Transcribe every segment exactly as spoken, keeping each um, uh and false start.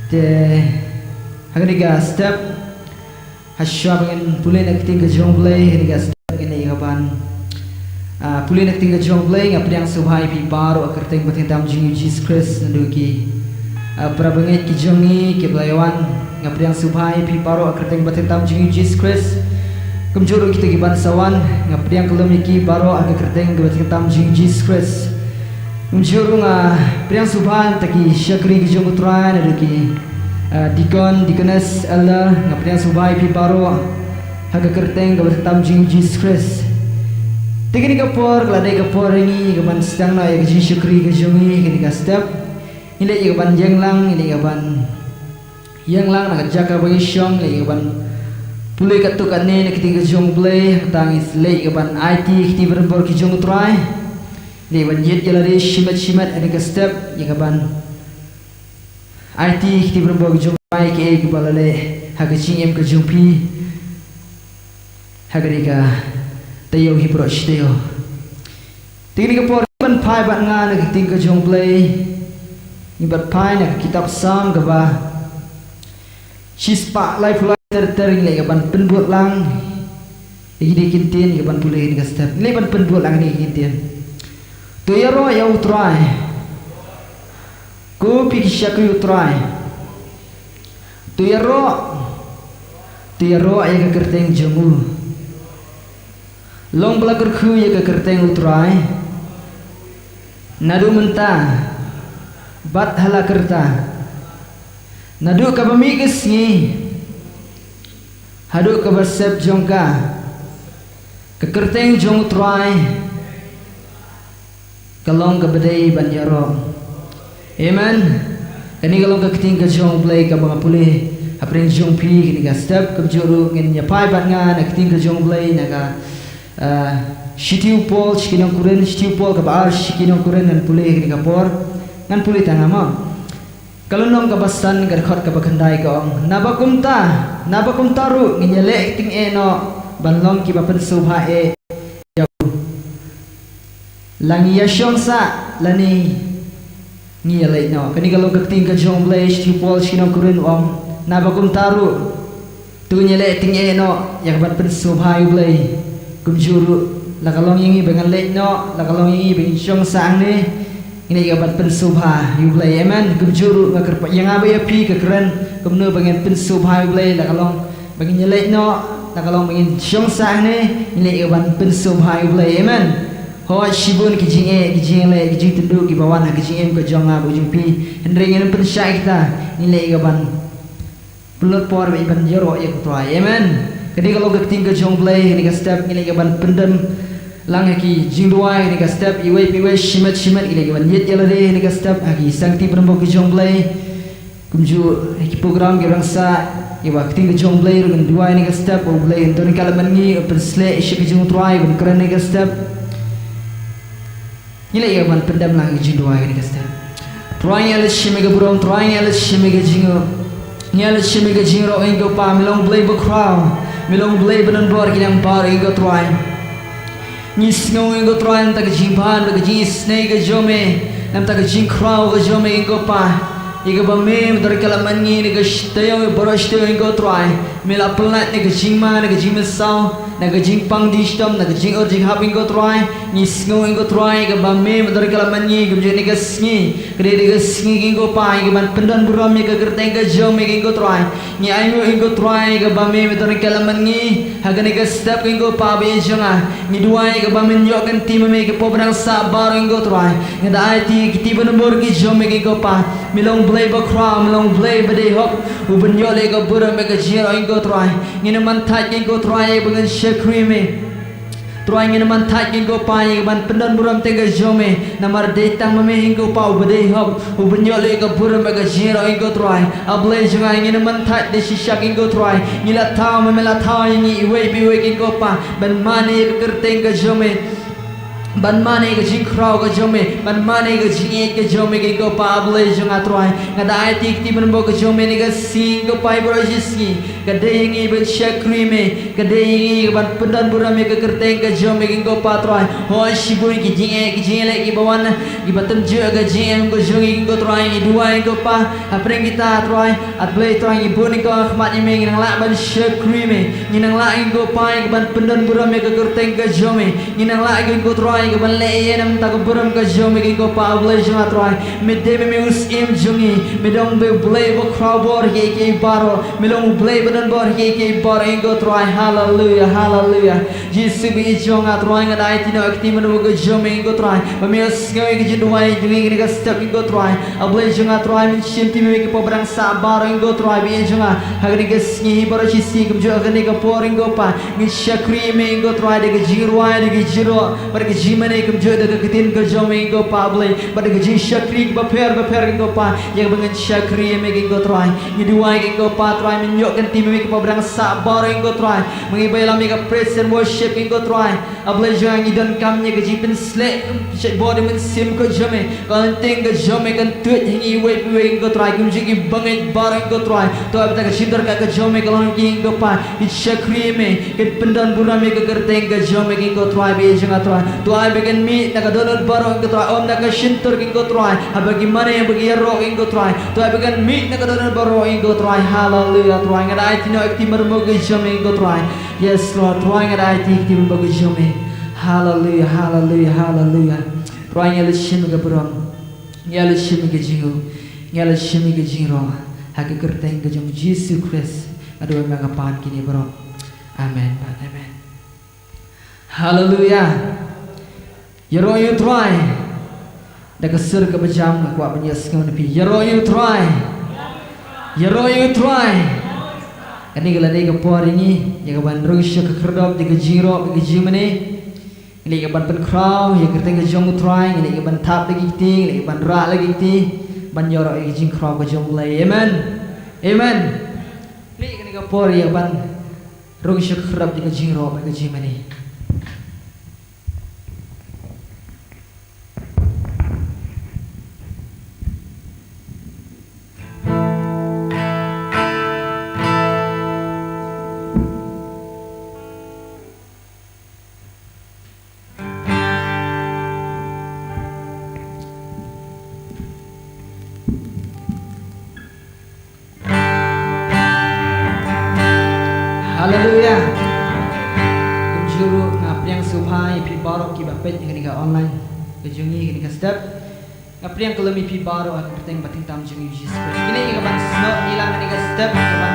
Te ha kane ka step, ha shuwa ba ngin pule na ka ktien ka jong U Blei, ha kane ka step ngin ïa ban, ah, pule na ka ktien ka jong U Blei. Nga pdiang sngewbha ïa phi baroh ha ka kyrteng bad ka kyrteng tam jong u Jisu Khrist. Naduh ki, ah, para bangeit ki jong ngi kiba la ïa wan, nga pdiang sngewbha ïa phi baroh ha ka kyrteng bad ka kyrteng tam jong u Jisu Khrist. Kumjuh ruh kita kiban sa wan, nga pdiang kyllum ïa ki baroh ha ka kyrteng bad ka kyrteng tam jong u Jisu Khrist. Kumjuh ruh nga pdiang sngewbha ïa kita ki shakri ki jong U Trai, naduh ki, ah, deacon, deaconess, elder, nga pdiang sngewbha ïa phi baroh ha ka kyrteng bad ka kyrteng tam jong u Jisu Khrist. Te kane ka por ka la dei ka por ïa ngi ka ban sdang noh ïa ka jingshakri ka jong ngi ha kane ka step. Ngi leit ïa ka ban ïeng lang, ngi leit ïa ka ban ïeng lang na ka jaka ba ngi shong, ngi leit ïa ka ban pule katto katne na ka ktien ka jong U Blei, hangta ngi leit ïa ka ban aiti ïa ki kti bynriew ki jong U Trai. Ngi leit ïa ka ban ïit ïa lade shimet shimet ha kane ka step, ïa ka ban aiti ïa ki kti bynriew ki jong U Trai, kiei kiba la leh ha ka jingim ka jong phi ha kane ka taïew hi baroh shi taïew. Te kane ka por ngi ban phai bad nga na ka ktien ka jong U Blei. Ngi ban phai na ka kitab Salm kaba shispah laiphew lai ter ter, ngi leit ïa ka ban pynbud lang ïa kine ki ktien, ïa ka ban pule ïa kane ka step. Ngi leit ban pynbud lang ïa kine ki ktien. To ïaroh ïa U Trai, ko phi ki shakri U Trai. To ïaroh, to ïaroh ïa ka kyrteng jong u. Long ba la kyrkhu ïa ka kyrteng U Trai naduh mynta bad ha la karta, naduh kaba mih ka sngi haduh kaba sep jong ka. Ka kyrteng jong U Trai ka long kaba dei ban ïaroh. Amen. Kane ka long ka ktien ka jong U Blei kaba nga pule hapdeng jong phi ha kane ka step. Kumjuh ruh ngin ïa phai bad nga na ka ktien ka jong U Blei na ka, ah, shithi u Paul sha ki nong Korinth, shithi u Paul kaba ar sha ki nong Korinth, ngan pule ha kane ka por. Ngan pule tang, ha mo. Ka lynnong kaba san, ka dkhot kaba khyndai ka ong, naba kumta, naba kumta ruh ngin ïaleh tyngeh noh ban long kiba pynsngewbha eh ïa u. La ngi ïashong sah lane ngi ïaleit noh. Kane ka long ka ktien ka jong U Blei, shithi u Paul sha ki nong Korinth u ong, naba kumta ruh to ngin ïaleh tyngeh noh ïa ka ban pynsngewbha ïa U Blei. Kumjuh ruh la ka long ïa ngi ba ngan leit noh, la ka long ïa ngi ba ngin shong sah hangne, ngin leit ïa ka ban pynsngewbha ïa U Blei. Amen. Kumjuh ruh nga kyrpad ïa nga bad ïa phi, ka kren kumno ba ngin pynsngewbha ïa U Blei, la ka long ba ngin ïaleit noh, la ka long ba ngin shong sah hangne, ngin leit ïa ka ban pynsngewbha ïa U Blei. Amen. Hooid, shibun ki jingeh, ki jingeh, ki jingtynduh kiba wan ha ka jingim ka jong nga bad jong phi, hynrei ngin pynshai kita, ngin leit ïa ka ban pynlut por ba ngin ban ïaroh ïa U Trai. Amen. Kane ka long ka ktien ka jong U Blei, kane ka step ngin leit ïa ka ban pyndem lang ha ki jingduwai, kane ka step iwei pa iwei, shimet shimet, ngin leit ïa ka ban ïit ïa lade, kane ka step ha ki sangti bynriew ki jong U Blei. Kumjuh ha ki program ki rangsa ïa ka ktien ka jong U Blei ruh ngin duwai, kane ka step U Blei un don ryngkat lem bad ngi, un pynsleh ïa ka jong U Trai ban kren, kane ka step. Ngi leit ïa ka ban pyndem lang ïa ka jingduwai kane ka step. Trai, ngi ïa leit shim ïa ka burom, Trai, ngi ïa leit shim ïa ka jingïaroh. Ngi ïa leit shim ïa ka jingïaroh, ïa ko Pa, me long Blei bakhraw, me long Blei ba don bor ki nang bor, ïa ko Trai. Ngi sngew, ïa ko Trai, namar ka jingbha, namar ka jingisynei ka jong me, namar ka jingkhraw ka jong me, ïa ko Pa. Ïa kaba me, me don ryngkat lem bad ngi, na ka shi taïew, baroh shi taïew, ïa ko Trai. Me la pynlait na ka jingma, na ka jingmynsaw, na ka jingpang jingshitom, na ka jingor jinghap, ïa ko Trai. Ngi sngew, ïa ko Trai, kaba me, me don ryngkat lem bad ngi, kumjuh kane ka sngi, ka dei ka sngi, ïa ko Pa, ïa ka ban pyndon burom ïa ka kyrteng ka jong me, ïa ko Trai. Ngi ainguh, ïa ko Trai, kaba me, me don ryngkat lem bad ngi ha kane ka step, ïa ko Pa, ba ïeit jong nga. Ngi duwai, ïa kaba men ïoh ka kynti ma me, ïa ka por ba dang sah baroh, ïa ko Trai. Ngi da aiti ïa ki kti bynriew ki jong me, ïa ko Pa. Me long Blei bakhraw, me long Blei ba dei hok, u ban ïoh leh ka burom bad ka jingïaroh, ïa ko Trai. Ngin ym man thait, ïa ko Trai, ïa ba ngin shakri me. Trai, ngin ym man thait, ïa ko Pa, ïa ka ban pyndon burom ïa ka kyrteng ka jong me, namar dei tang ma me, ïa ko Pa, u ba dei hok, u ban ïoh leh ka burom bad ka jingïaroh, ïa ko Trai. A Blei jong nga, ngin ym man thait da shi shak, ïa ko Trai. Ngi la thaw, ma me la thaw ïa ngi iwei pa iwei, ïa ko Pa, ban man ïa ka kyrteng ka jong me. ban mane ka jingkhraw ka jong me, ban mane ka jingïeit ka jong me, ko Pa Blei jong nga Trai. Nga da ai ïa kti ban bok ka jong me ha kane ka sngi, ko Pa, ïa baroh shi sngi. Ka dei ïa ngi ban shakri me, ka dei ïa ngi ban pyndonburom ïa ka kyrteng ka jong me, ko Pa Trai. Hooid, shibun ki jingeh, ki jingeh kiba wan, kiba tynjuh ka jingeh ka jong ngi, ko Trai. Ngi duwai, ko Pa, hapdeng kita Trai, A Blei Trai, ngi bun ïa ka khmat ïa me, ngi nang lah ban shakri me, ngi nang lah, ko Pa, ban pyndonburom ïa ka kyrteng ka jong me. Ngi nang lah, ko Trai, ban leh ïa na ka bynta ka burom ka jong me, ko Pa Blei jong nga Trai. Me dei me, me u Syiem jong ngi, me dei U Blei uba khraw bor ïa kiei kiei baroh, me long U Blei uba don bor ïa kiei kiei baroh, ko Trai. Haleluia, haleluia. Jisu Blei jong nga Trai, nga da ai ïa kti noh ïa ka kti mynta ka jong me, ko Trai, ba me sngew ïa ka jingduwai jong ngi ha kane ka step, ko Trai. A Blei jong nga Trai, men shim kti me, me ki para bangsa baroh, ko Trai, baieit jong nga. Ha kane ka sngi baroh shi sngi kumjuh ha kane ka por, ko Pa, ngin shakri me, ko Trai, da ka jingrwai, da ka jingïaroh, bad ka jingmane kumjuh da ka ktien ka jong me, ko Pa Blei, bad da ka jingshakri bapher bapher, ko Pa, ïa kaba ngin shakri ïa me, ko Trai. Ngi duwai, ko Pa Trai, men ïoh kti me, me ki para bangsa baroh, ko Trai. Ma ngi ba ïalam ïa ka praise and worship, ko Trai. A Blei jong nga, ngi donkam ïa ka jingpynsleh shaphang ka mynsiem ka jong me, ka ktien ka jong me kan tuid ha ngi iwei pa iwei, ko Trai, kumjuh ki bangeit baroh, ko Trai. To ai ba ka jingdon ka jong me ka long ha ki, ko Pa, kin shakri me, kin pyndonburom ïa ka kyrteng ka jong me, ko Trai, baieit jong nga Trai. To ai ba kan mih na ka dohnud baroh, ko Trai, ym na ka shyntur, ko Trai, haba ki mane, haba ki ïaroh, ko Trai. To ai ba kan mih na ka dohnud baroh, ko Trai. Haleluia, Trai. Nga da ai ïa kti noh ïa ka kti mynta ka jong me, ko Trai. Yes, Lord. Trai, nga da ai ïa kti mynta ka jong me. Haleluia, haleluia, haleluia. Trai, ngi ïa leit shim ïa ka burom, ngi ïa leit shim ïa ka jingïaroh, ngi ïa leit shim ïa ka jingïaroh ha ka kyrteng ka jong U Jisu Khrist. Nga duwai ma nga, ko Pa, kine baroh. Amen bad amen. Haleluia. Ïaroh ïa U Trai. Da ka sur kaba jam nga kwah ban ïasngew na phi. Ïaroh ïa U Trai. Ïaroh ïa U Trai. Kane ka la dei ka por ïa ngi, ïa ka ban rung sha ka khyrdop da ka jingïaroh, da ka jingmane. Ngi leit ïa ka ban pynkhraw ïa ka kyrteng ka jong U Trai, ngi leit ïa ka ban thap da ki kti, ngi leit ïa ka ban rah da ki kti, ban ïaroh ïa ka jingkhraw ka jong U Blei. Amen. Amen. Ngi leit ïa kane ka por ïa ka ban rung sha ka khyrdop da ka jingïaroh, da ka jingmane. Haleluia. Kumjuh ruh nga pdiang sngewbha ïa phi baroh kiba peit ha kane ka online ka jong ngi ha kane ka step. Nga pdiang kyllum ïa phi baroh ha ka kyrteng bad kyrteng tam jong U Jisu Khrist. Kine ïa ka ban snoh ngi la ha kane ka step, ïa ka ban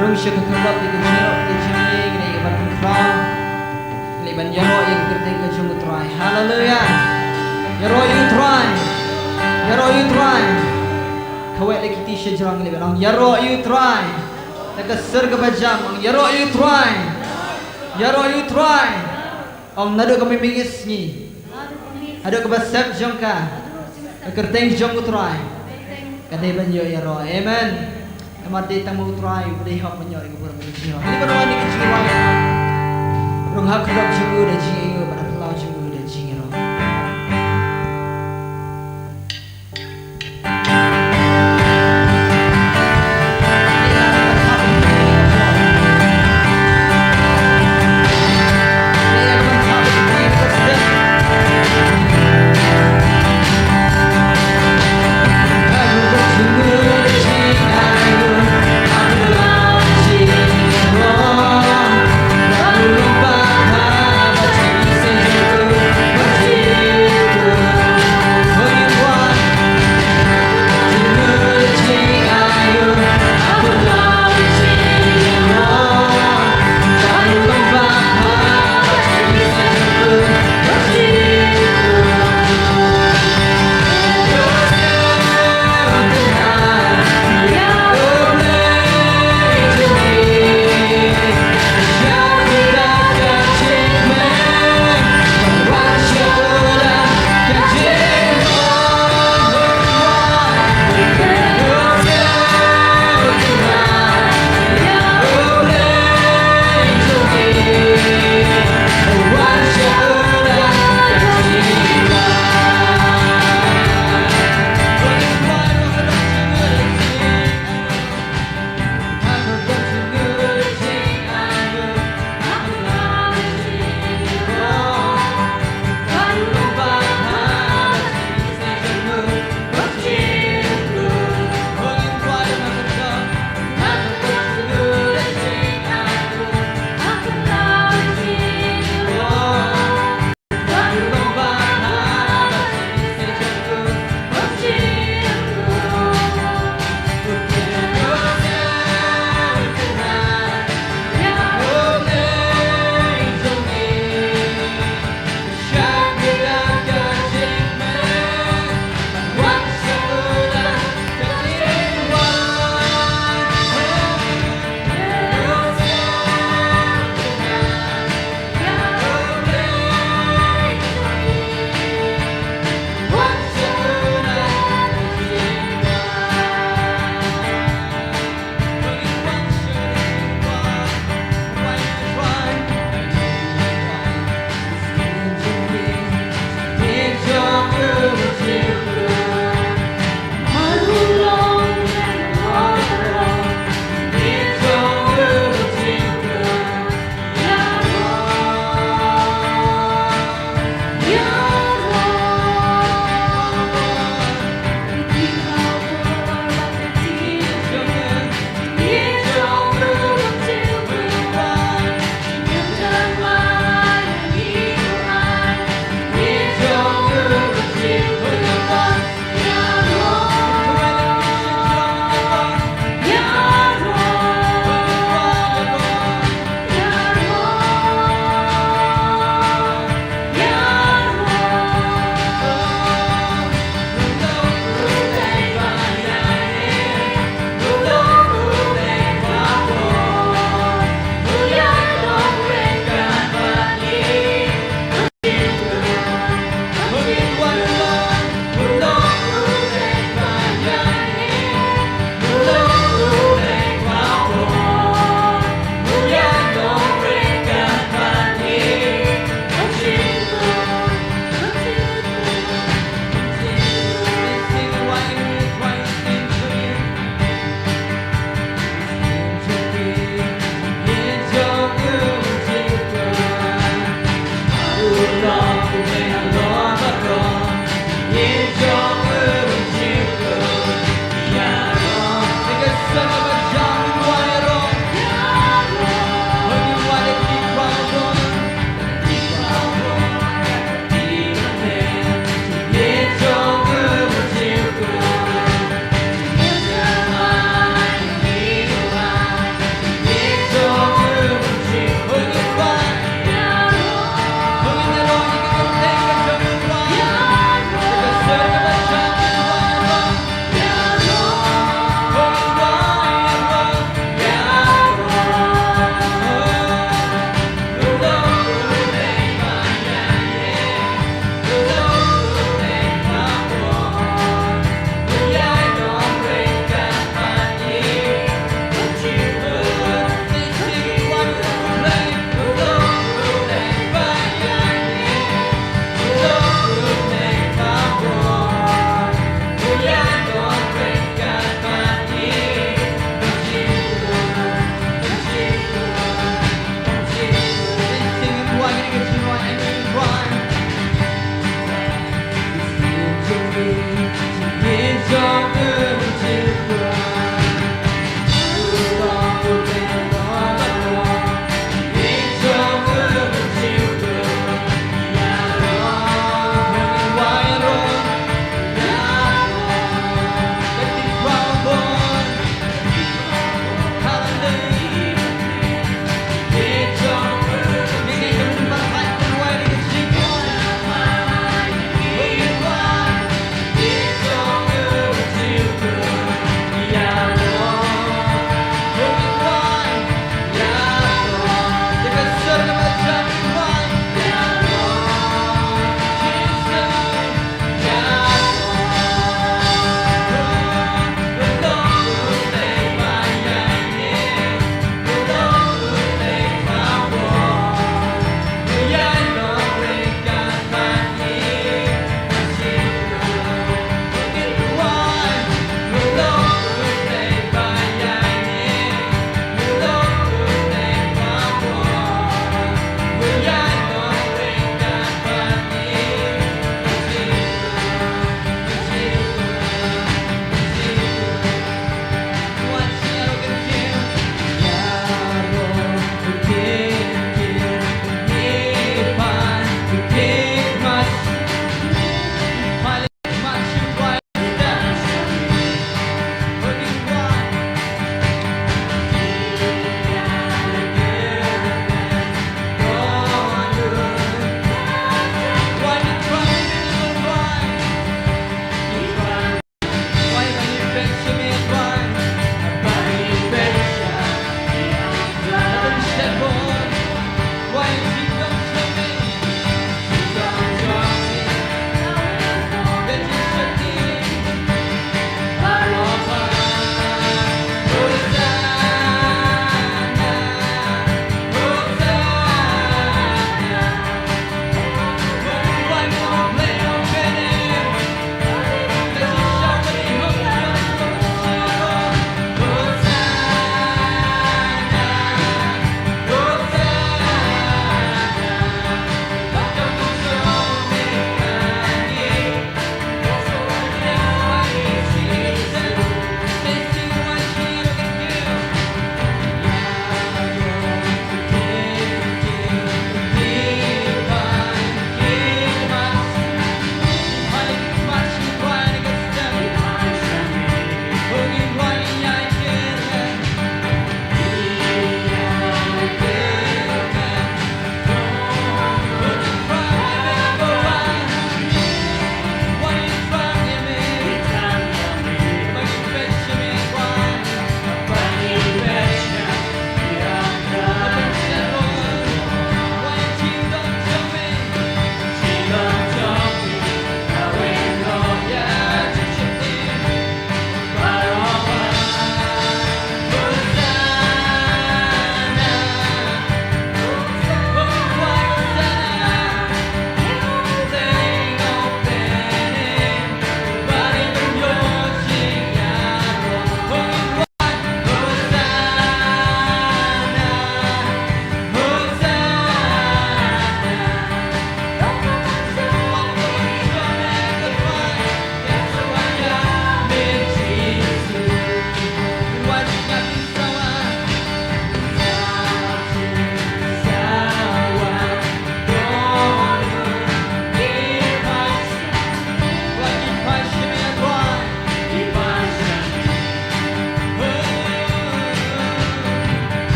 rung sha ka khyrdop, ïa ka jingïaroh, ïa ka jingmane, kine ïa ka ban pynkhraw. Kine ban ïaroh ïa ka kyrteng ka jong U Trai. Haleluia. Ïaroh ïa U Trai. Ïaroh ïa U Trai. Kawei la ki kti sha jrong, kine ban ong, ïaroh ïa U Trai. Da ka sur kaba jam, ong, ïaroh ïa U Trai. Ïaroh ïa U Trai. Ong, naduh ka mynmiet sngi haduh kaba sep jong ka, ka kyrteng jong U Trai ka dei ban ïoh ïaroh. Amen. Namar dei tang ma U Trai uba dei hok ban ïoh ïa ka burom ka jingïaroh. Ngi ban wan ïa ka jingïaroh. Rung ha ka khyrdop jong u da jingïaroh, bad ha ka phyllaw jong u da jingïaroh.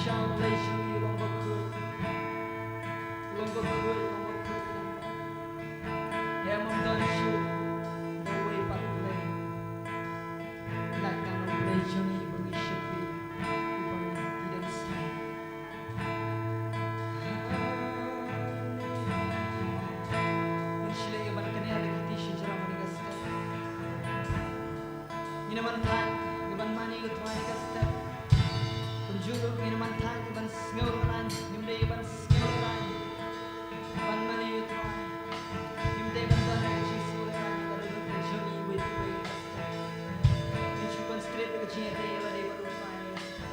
Long bakhuid, long bakhuid, long bakhuid. Em, ym don shuh uwei pat U Blei. Lait na U Blei jong ngi uba ngi shakri, uba ngi dang sngewthuh. Ngan shu leit ïa ban kane da ki kti shu jrong ha kane ka step. Ngin ïa ban thait ïa ban mane ïa U Trai ha kane ka step. Kumjuh ruh ngin ïa ban thait ïa ban sngew lehrain, ngim dei ban sngew lehrain. Ban mane ïa U Trai. Ngim dei ban don ha ka jingsngew lehrain, ka dei ka jong ngi uwei pa uwei ha kane ka step. Ngin shu concentrate ïa ka jingïadei ïa lade bad U Trai ha kane ka step.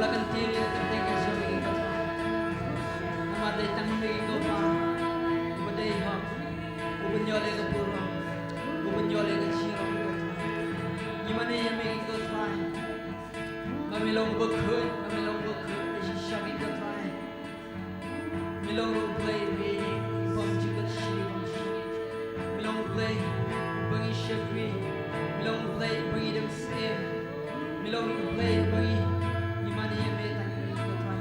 La kyntiew ïa ka kyrteng ka jong ngi ko Trai. Namar dei tang ma ngi ko Trai. Uba dei hok. Uba ïoh ïa ka burom. Uba ïoh ïa ka jingïarap ko Trai. Ngi mane ïa me ko Trai. Ba me long uba khuid, ba me long uba khuid. Ïa shisha ko Trai. Me long ruh U Blei uba ïeit, uba bym ju kyrshi, uba bym ju. Me long U Blei uba ngi shakri. Me long U Blei uba ngi dang sngewthuh. Me long U Blei uba ngi, ngi mane ïa me tang ïa me ko Trai.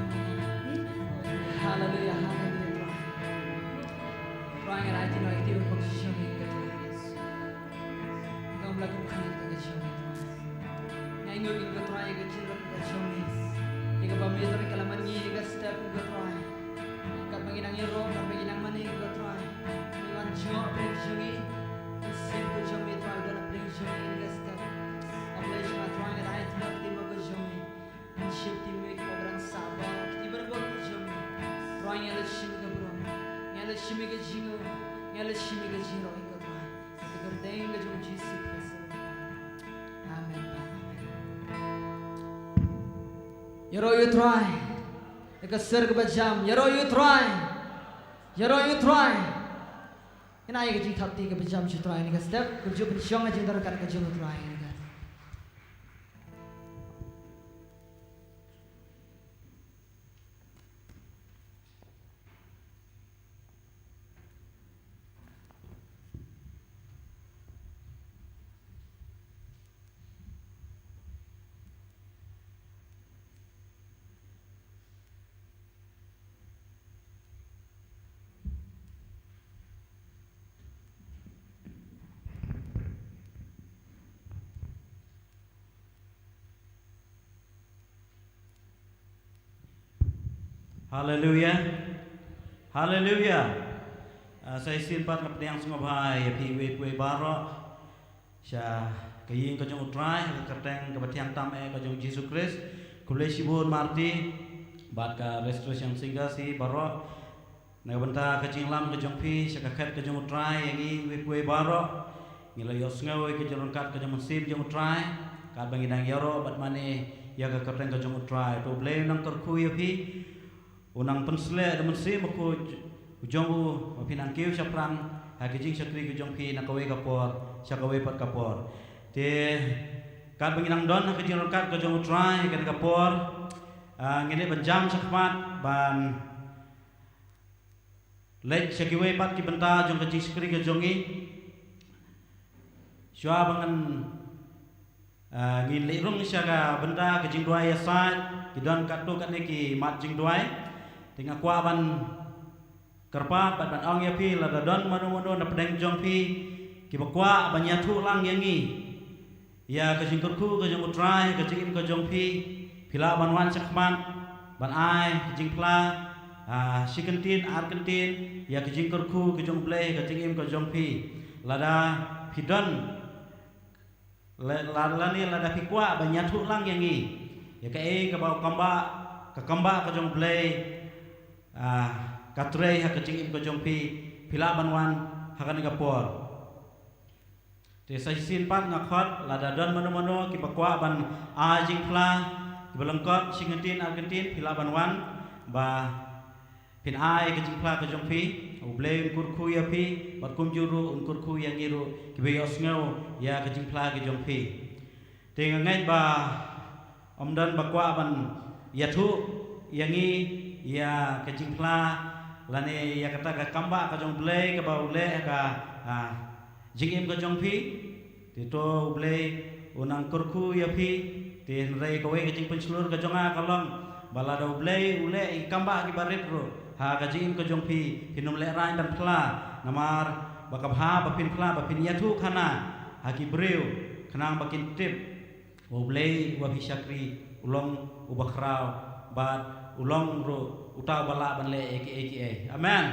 Haleluia, haleluia Trai. Trai ngi la ïathuh ïa ka kyrteng ka jong me ko Trai. Ngam lah kum khmih ka jong me Trai. Nga ainguh ïa ka Trai ïa ka jingïarap ka jong me. Ïa kaba me Trai ka la man ngi ïa ka step ka Trai. Katba ngi nang ïaroh, katba ngi nang mane ka Trai. Ngi wan jngoh pdeng jong ngi. Mynsiem ka jong me Trai ka don pdeng jong ngi ïa ka step. A Blei jong nga Trai nga dei Trai ka tim ka jong me. Mynsiem tim me ka ba dang sah ba ka tim ba ka jong me. Trai ngi la shim ka burom. Ngi la shim ka jingïaroh. Ngi la shim ka jingïaroh ïa ka Trai. Ka kyrteng ka jong Jisu Khrist. Amen. Amen. Ïaroh ïa u Trai. Ïa ka ser kaba jam. Ïaroh ïa u Trai. Ïaroh ïa u Trai. Ïa na ïa ka jingthap kti kaba jam sha u Trai ïa ka step. Kumjuh pynshong ïa ka jingdonkam ka jong u Trai ïa ka. Haleluia. Haleluia. Ah, sa shisien pat nga pdiang sngewbha ïa phi iwei pa iwei baroh. Sha ka ïing ka jong u Trai, ka kyrteng kaba thiang tam eh ka jong Jisu Khrist. Khublei shibun marti. Bad ka restoration singer shi baroh. Na ka bynta ka jingïalam ka jong phi, sha ka khet ka jong u Trai, ïa ngi iwei pa iwei baroh. Ngi la ïohsngew ïa ka jingryngkat ka jong u Mynsiem jong u Trai. Katba ngi dang ïaroh, bad mane, ïa ka kyrteng ka jong u Trai. To u Blei u nang kyrkhu ïa phi. U nang pynsleh da u Mynsiem Bakhuid u jong u, ba phin nang kiew shaphrang, ha ka jingshakri ka jong phi, na kawei ka por, sha kawei pat ka por. Te, katba ngi nang don, ha ka jingryngkat ka jong u Trai, kane ka por, ah, ngin ïa ban jam shakhmat, ban leit sha kiwei pat ki bynta jong ka jingshakri ka jong ngi. Shuwa ba ngan, ah, ngin leit rung sha ka bynta ka jingduwai ïasaid, ki don katto katne ki mat jingduwai. Te nga kwah ban kyrpad bad ban ong ïa phi lada don mano mano na pdeng jong phi kiba kwah ban ïathuh lang ïa ngi. Ïa ka jingkyrkhu ka jong u Trai, ka jingim ka jong phi, phi lah ban wan shakhmat, ban ai ka jingphla, ah, shi kyntien, ar kyntien, ïa ka jingkyrkhu ka jong u Blei, ka jingim ka jong phi. Lada phi don, la-, la-, lane lada phi kwah ban ïathuh lang ïa ngi. Ïa kaei kaba u kambah, ka kambah ka jong u Blei, ah, ka trei ha ka jingim ka jong phi, phi lah ban wan ha kane ka por. Te sa shisien pat nga khot, lada don mano mano kiba kwah ban ai jingphla, kiba lyngkot shi kyntien ar kyntien, phi lah ban wan, ba phin ai ka jingphla ka jong phi, u Blei un kyrkhu ïa phi, bad kumjuh ruh un kyrkhu ïa ngi ruh, kiba ïohsngew ïa ka jingphla ka jong phi. Te nga ngeit ba ym don ba kwah ban ïathuh ïa ngi ïa ka jingphla lane ïa kata ka kambah ka jong u Blei kaba u leh ha ka, ah, jingim ka jong phi. Te to u Blei u nang kyrkhu ïa phi. Te hynrei kawei ka jingpynshlur ka jong nga ka long ba lada u Blei u leh ïa ki kambah kiba rit ruh ha ka jingim ka jong phi, phin ym lehrain ban phla. Namar ba ka bha ba phin phla, ba phin ïathuh khana ha ki briew khnang ba kin tip. Ba u Blei uba phi shakri u long uba khraw bad u long ruh uta uba lah ban leh ïa kiei kiei. Amen.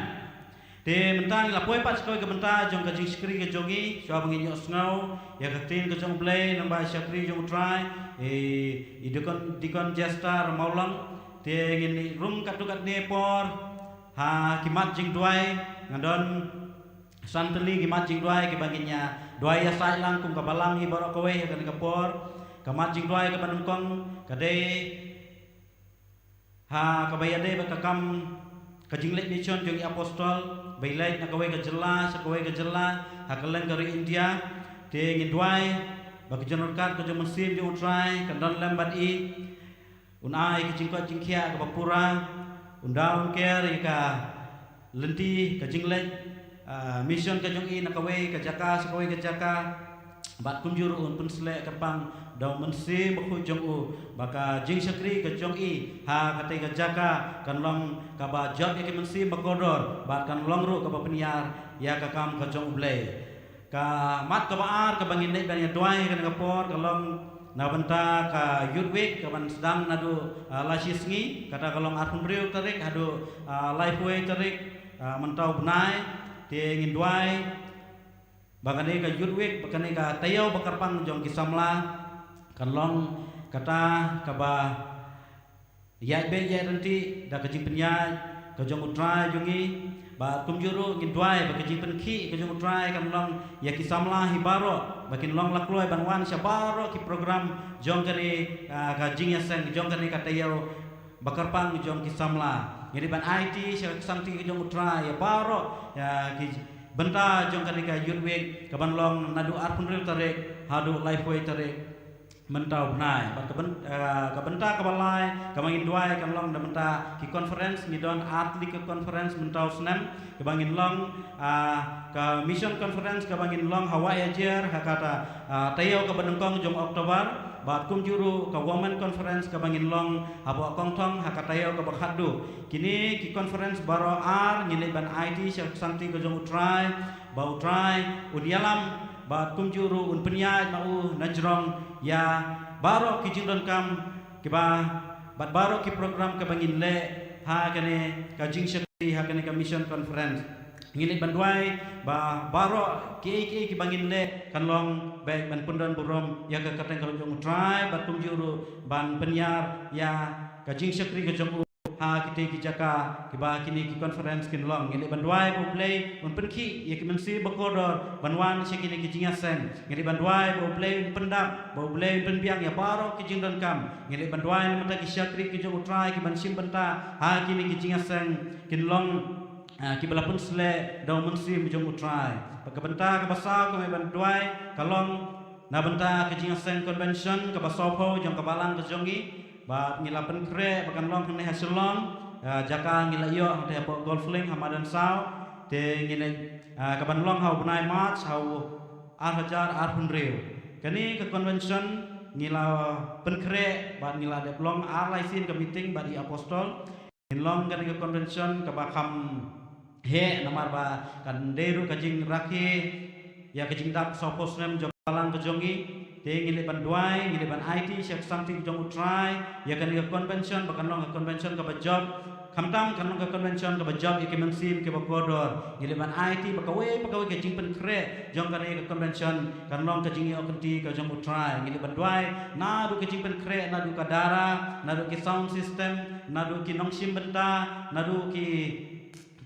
Te mynta ngi la poi pat sha kawei ka bynta jong ka jingshakri ka jong ngi, shuwa ba ngin ïohsngew ïa ka ktien ka jong u Blei, nangba i shakri jong u Trai, i, i Deacon, Deacon Jester Mawlong. Te ngin ïa rung katto katne por ha ki mat jingduwai, nga don san tylli ki mat jingduwai kiba ngin ïa duwai ïasaid lang kum ka balang hi baroh kawei ha kane ka por. Ka mat jingduwai kaba nyngkong ka dei Ha kaba ïadei bad ka kam ka jingleit mission jong i apostol, ba i leit na kawei ka jylla sha kawei ka jylla ha kylleng ka ri India. Te ngin duwai ba ka jingryngkat ka jong u Mynsiem jong u Trai kan don lem bad i. Un ai ka jingkoit jingkhiah kaba pura, un da un ker ïa ka lynti ka jingleit, ah, mission ka jong i na kawei ka jaka sha kawei ka jaka. Bad kumjuh ruh un pynsleh kyrpang da u Mynsiem Bakhuid jong u ba ka jingshakri ka jong i ha katei ka jaka kan long kaba jop ïa ki mynsiem bakordor bad kan long ruh kaba pynïar ïa ka kam ka jong u Blei. Ka mat kaba ar kaba ngin leit ban ïa duwai ha kane ka por ka long na bynta ka Youth Week kaban sdang naduh, ah, la shi sngi, kata ka long arphew hynriew tarik haduh, ah, laiphew wei tarik, ah, mynta u bnai. Te ngin duwai ba kane ka Youth Week, ba kane ka taïew ba kyrpang jong ki samla kan long kata kaba ïaid beit ïaid ryntih da ka jingpynïaid ka jong u Trai jong ngi. Bad kumjuh ruh ngin duwai ba ka jingpynkhih ka jong u Trai kan long ïa ki samla hi baroh, ba kin long la kloi ban wan sha baroh ki program jong kane, ah, ka jingïaseng jong kane ka taïew ba kyrpang jong ki samla. Ngi dei ban aiti sha ka ksangti ka jong u Trai ïa baroh ïa ki bynta jong kane ka Youth Week kaban long naduh arphew hynriew tarik haduh laiphew wei tarik mynta u bnai. Bad ka byn-, eh, ka bynta kaba lai kaba ngin duwai kan long da bynta ki conference, ngi don artylli ki conference mynta u snem kaba ngin long, ah, ka mission conference kaba ngin long ha Wahïajer ha kata, ah, taïew kaba nyngkong jong October. Bad kumjuh ruh ka women conference kaba ngin long hapoh Kongthong ha ka taïew kaba khatduh. Kine ki conference baroh ar ngin leit ban aiti sha ka ksangti ka jong u Trai, ba u Trai un ïalam bad kumjuh ruh un pynïaid ma u na jrong ïa baroh ki jingdonkam kiba, bad baroh ki program kaba ngin leh ha kane ka jingshakri ha kane ka mission conference. Ngin leit ban duwai ba baroh kiei kiei kiba ngin leh kan long beit ban pyndon burom ïa ka kyrteng ka jong u Trai bad kumjuh ruh ban pynïar ïa ka jingshakri ka jong u ha kitei ki jaka kiba kine ki conference kin long. Ngin leit ban duwai ba u Blei un pynkhih ïa ki mynsiem bakordor ban wan sha kine ki jingïaseng. Ngin leit ban duwai ba u Blei un pyndap, ba u Blei un pynbiang ïa baroh ki jingdonkam. Ngin leit ban duwai na bynta ki shakri ki jong u Trai kiban shim bynta ha kine ki jingïaseng kin long, ah, kiba la pynsleh da u Mynsiem jong u Trai. Bad ka bynta kaba saw kaba ngin leit ban duwai ka long na bynta ka jingïaseng convention kaba sawphew jong ka balang ka jong ngi. Bad ngi la pynkhreh ba kan long hangne ha Shillong, ah, jaka ngi la ïoh hangtei hapoh Golf Link ha madan saw. Te ngi leit, ah, kaban long ha u bnai March ha u ar hajar arphew hynriew. Kane ka convention ngi la pynkhreh bad ngi la dep long ar lai sien ka meeting bad i apostol. Ngin long kane ka convention kaba kham heh namar ba kan dei ruh ka jingrakhe ïa ka jingdap sawphew snem jong ka balang ka jong ngi. Te ngin leit ban duwai, ngin leit ban aiti sha ka ksangti ka jong u Trai ïa kane ka convention ba kan long ka convention kaba jop. Khamtam kan long ka convention kaba jop ïa ki mynsiem kiba kordor. Ngin leit ban aiti ba kawei pa kawei ka jingpynkhreh jong kane ka convention kan long ka jingïoh kynti ka jong u Trai. Ngin leit ban duwai naduh ka jingpynkhreh, naduh ka dara, naduh ki sound system, naduh ki nongshim bynta, naduh ki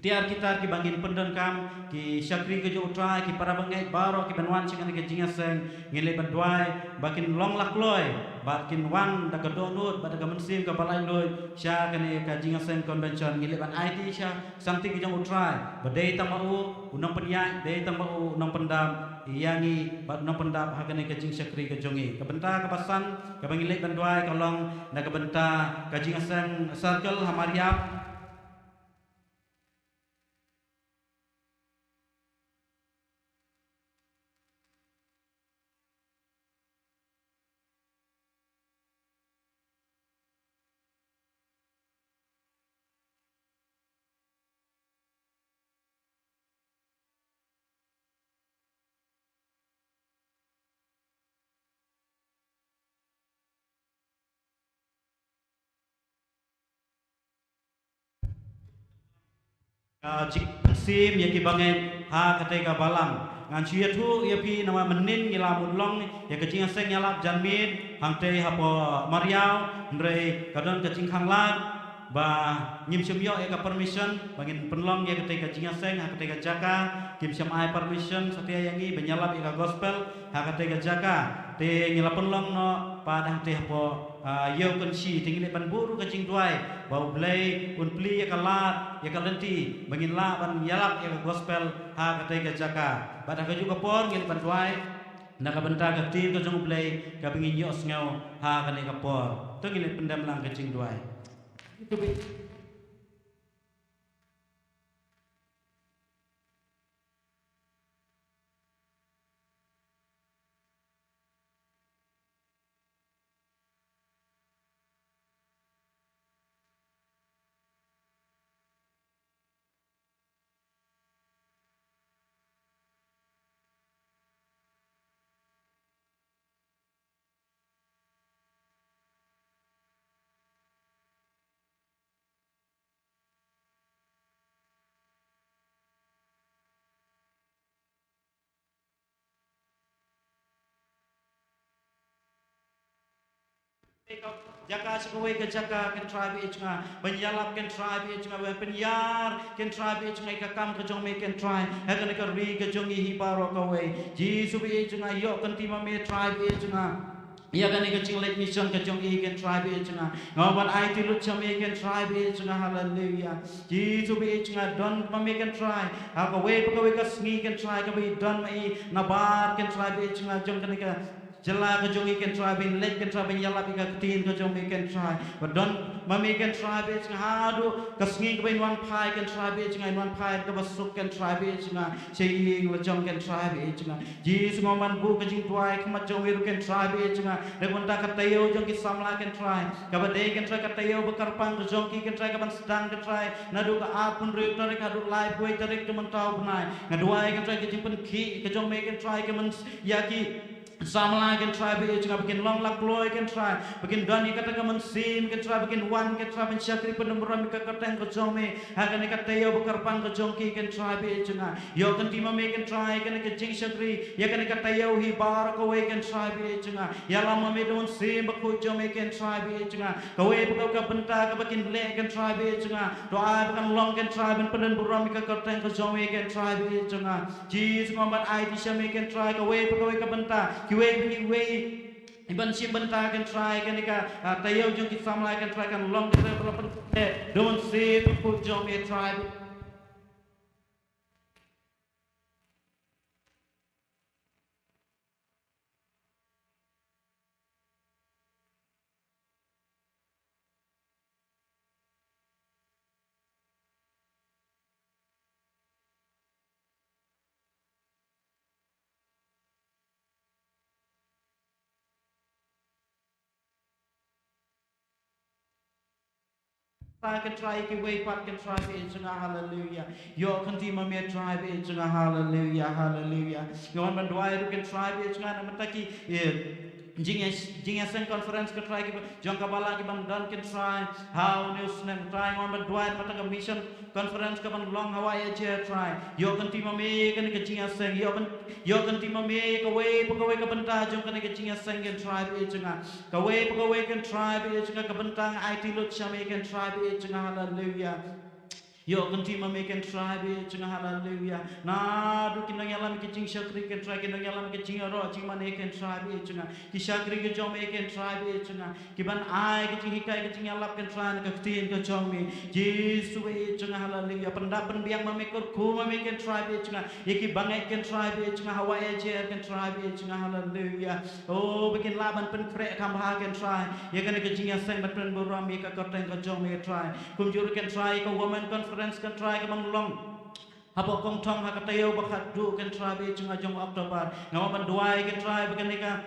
tiar ki tar kiba ngin pyndonkam, ki shakri ka jong u Trai, ki para bangeit baroh kiban wan sha kane ka jingïaseng. Ngin leit ban duwai ba kin long la kloi bad kin wan da ka dohnud bad da ka mynsiem kaba laitluid sha kane ka jingïaseng convention. Ngin leit ban aiti sha ka ksangti ka jong u Trai ba dei tang ma u u nongpynïaid, dei tang ma u u nongpyndap ïa ngi bad u nongpyndap ha kane ka jingshakri ka jong ngi. Ka bynta kaba san kaba ngin leit ban duwai ka long na ka bynta ka jingïaseng circle ha Mariap. Ka jingpynsiem ïa ki bangeit ha katei ka balang. Ngan shu ïathuh ïa phi namar mynnin ngi la mut long ïa ka jingïaseng ïalap janmiet hangtei hapoh Mariaw, hynrei ka don ka jingkhanglad ba ngim shym ïoh ïa ka permission ba ngin pynlong ïa katei ka jingïaseng ha katei ka jaka. Kim shym ai permission satia ïa ngi ban ïalap ïa ka gospel ha katei ka jaka. Te ngi la pynlong noh pat hangtei hapoh, ah, Ïew Kynshi, te ngi leit ban buh ruh ka jingduwai ba U Blei un plie ïa ka lad, ïa ka lynti ba ngin lah ban ïalap ïa ka gospel ha katei ka jaka. Bad ha kajuh ka por ngi leit ban duwai na ka bynta ka ktien ka jong U Blei kaba ngin ïohsngew ha kane ka por. To ngin leit pyndem lang ka jingduwai. Jaka sha kawei ka jaka, Kynrad ba ïeit jong nga, ban ïalap, Kynrad ba ïeit jong nga, ban pynïar, Kynrad ba ïeit jong nga, ïa ka kam ka jong me, Kynrad, ha kane ka ri ka jong ngi hi baroh kawei. Jisu ba ïeit jong nga, ïoh kynti ma me, Trai ba ïeit jong nga, ïa kane ka jingleit mission ka jong i, Kynrad ba ïeit jong nga. Nga wan ban aiti lut sha me, Kynrad ba ïeit jong nga, haleluya. Jisu ba ïeit jong nga, don ma me, Kynrad, ha kawei pa kawei ka sngi, Kynrad, kaba i don ma i nabar, Kynrad ba ïeit jong nga, jong kane ka jylla ka jong i, Kynrad, ban leit, Kynrad, ban ïalap ïa ka ktien ka jong me, Kynrad. Ba don ma me, Kynrad ba ïeit jong nga, haduh ka sngi kaba in wan phai, Kynrad ba ïeit jong nga, in wan phai kaba suk, Kynrad ba ïeit jong nga, sha ïing la jong, Kynrad ba ïeit jong nga. Jisu, nga wan ban buh ka jingduwai ha khmat jong me ruh, Kynrad ba ïeit jong nga, na ka bynta ka taïew jong ki samla, Kynrad, kaba dei, Kynrad, ka taïew ba kyrpang ka jong ki, Kynrad, kaban sdang, Kynrad, naduh ka arphew hynriew tarik haduh laiphew wei tarik jong mynta u bnai. Nga duwai, Kynrad, ka jingpynkhih ka jong me, Kynrad, ka myn ïa ki samla, Kynrad ba ïeit jong nga, ba kin long lakloi, Kynrad, ba kin don ïa kata ka mynsiem, Kynrad, ba kin wan, Kynrad, ban shakri pynburom ïa ka kyrteng ka jong me ha kane ka taïew ba kyrpang ka jong ki, Kynrad ba ïeit jong nga. Ïoh kynti ma me, Kynrad, ïa kane ka jingshakri, ïa kane ka taïew hi baroh kawei, Kynrad ba ïeit jong nga. Ïalam ma me da u Mynsiem Bakhuid jong me, Kynrad ba ïeit jong nga. Kawei pa kawei ka bynta kaba kin leh, Kynrad ba ïeit jong nga, to ai ba kan long, Kynrad, ban pynburom ïa ka kyrteng ka jong me, Kynrad ba ïeit jong nga. Jisu, nga wan ban aiti sha me, Kynrad, kawei pa kawei ka bynta, kiwei pa kiwei, ban shim bynta, Kynrad, kane ka, ah, taïew jong ki samla, Kynrad, kan long, Kynrad, ba la pynleh da u Mynsiem Bakhuid jong me, Trai. Ta, Kynrad, kiwei pat, Kynrad ba ïeit jong nga, haleluya. Ïoh kynti ma me, Trai ba ïeit jong nga, haleluya, haleluya. Nga wan ban duwai ruh, Kynrad ba ïeit jong nga, na ka bynta ki, eh, jingïa-, jingïaseng conference, Kynrad, kiba jong ka balang kiban don, Kynrad, ha une u snem, Trai. Nga wan ban duwai na ka bynta ka mission conference kaban long ha Wah Ïajer, Trai. Ïoh kynti ma me kane ka jingïaseng, ïoh ban, ïoh kynti ma me kawei pa kawei ka bynta jong kane ka jingïaseng, Kynrad ba ïeit jong nga. Kawei pa kawei, Kynrad ba ïeit jong nga, ka bynta nga aiti lut sha me, Kynrad ba ïeit jong nga, haleluya. Ïoh kynti ma me, Kynrad ba ïeit jong nga, haleluya. Naduh ki nongïalam ki jingshakri, Kynrad, ki nongïalam ki jingïaroh jingmane, Kynrad ba ïeit jong nga, ki shakri ki jong me, Kynrad ba ïeit jong nga, kiban ai ki jinghikai, ki jingïalap, Kynrad, na ka ktien ka jong me. Jisu ba ïeit jong nga, haleluya. Pyndap pynbiang ma me, kyrkhu ma me, Kynrad ba ïeit jong nga, ïa ki bangeit, Kynrad ba ïeit jong nga, ha Wah Ïajer, Kynrad ba ïeit jong nga, haleluya. Oh, ba kin lah ban pynkhreh kham bha, Kynrad, ïa kane ka jingïaseng ban pynburom ïa ka kyrteng ka jong me, Trai. Kumjuh ruh, Kynrad, ïa ka Women Conference, Kynrad, kaban long hapoh Kongthong ha ka taïew ba khatduh, Kynrad ba ïeit jong nga, jong October. Nga wan ban duwai, Kynrad, ba kane ka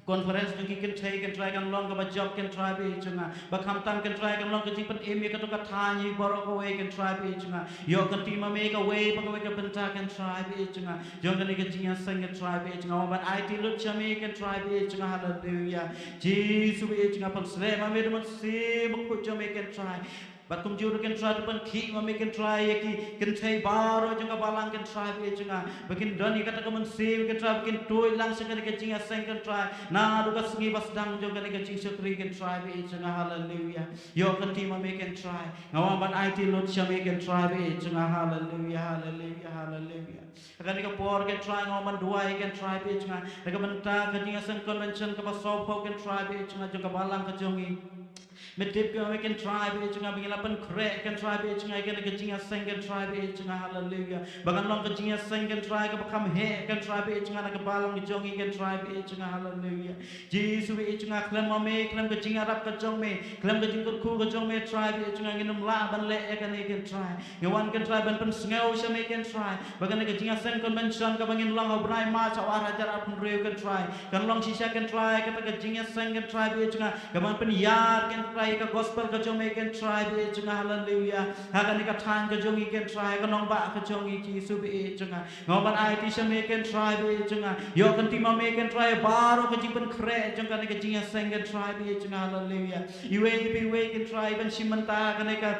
conference jong ki kynthei, Kynrad, kan long kaba jop, Kynrad ba ïeit jong nga. Ba khamtam, Kynrad, kan long ka jingpynim ïa kato ka thaiñ hi baroh kawei, Kynrad ba ïeit jong nga. Ïoh kynti ma me kawei pa kawei ka bynta, Kynrad ba ïeit jong nga, jong kane ka jingïaseng, Kynrad ba ïeit jong nga. Nga wan ban aiti lut sha me, Kynrad ba ïeit jong nga, haleluya. Jisu ba ïeit jong nga, pynshlur ma me da u Mynsiem Bakhuid jong me, Kynrad. Bad kumjuh ruh kynthai, to pynkhih ma me kynthai ïa ki kynthei baroh jong ka balang kynthai baieit jong nga, ba kin don ïa kata ka mynsiem kynthai, ba kin tuid lang sha kane ka jingïaseng kynthai, naduh ka sngi ba sdang jong kane ka jingshakri kynthai baieit jong nga. Haleluia. Ïoh kynti ma me kynthai. Nga wan ban aiti lut sha me kynthai baieit jong nga. Haleluia, haleluia, haleluia. Ha kane ka por kynthai, nga wan ban duwai kynthai baieit jong nga, da ka bynta ka jingïaseng convention kaba sawphew kynthai baieit jong nga, jong ka balang ka jong ngi. Me tip kynthai baieit jong nga, ba ngin ïa pynkhreh kynthai baieit jong nga ïa kane ka jingïaseng kynthai baieit jong nga. Haleluia. Ba kan long ka jingïaseng kynthai kaba kham heh kynthai baieit jong nga na ka balang ka jong ngi kynthai baieit jong nga. Haleluia. Jisu baieit jong nga, khlem ma me, khlem ka jingïarap ka jong me, khlem ka jingkyrkhu ka jong me kynthai baieit jong nga, ngin ym lah ban leh ïa kane kynthai. Ngi wan kynthai ban pynsngew sha me kynthai, ba kane ka jingïaseng convention kaba ngin long ha u bnai March ha u ar hajar arphew hynriew kynthai, kan long shisha kynthai kata ka jingïaseng kynthai baieit jong nga, kaban pynïar kynthai ka gospel ka jong me kynthai baieit jong nga. Haleluia. Ha kane ka thaiñ ka jong ngi kynthai, ka nongbah ka jong ngi Jisu baieit jong nga. Nga wan ban aiti sha me kynthai baieit jong nga. Ïoh kynti ma me kynthai baroh ka jingpynkhreh jong kane ka jingïaseng kynthai baieit jong nga. Haleluia. Iwei pa iwei kynthai ban shim bynta kane ka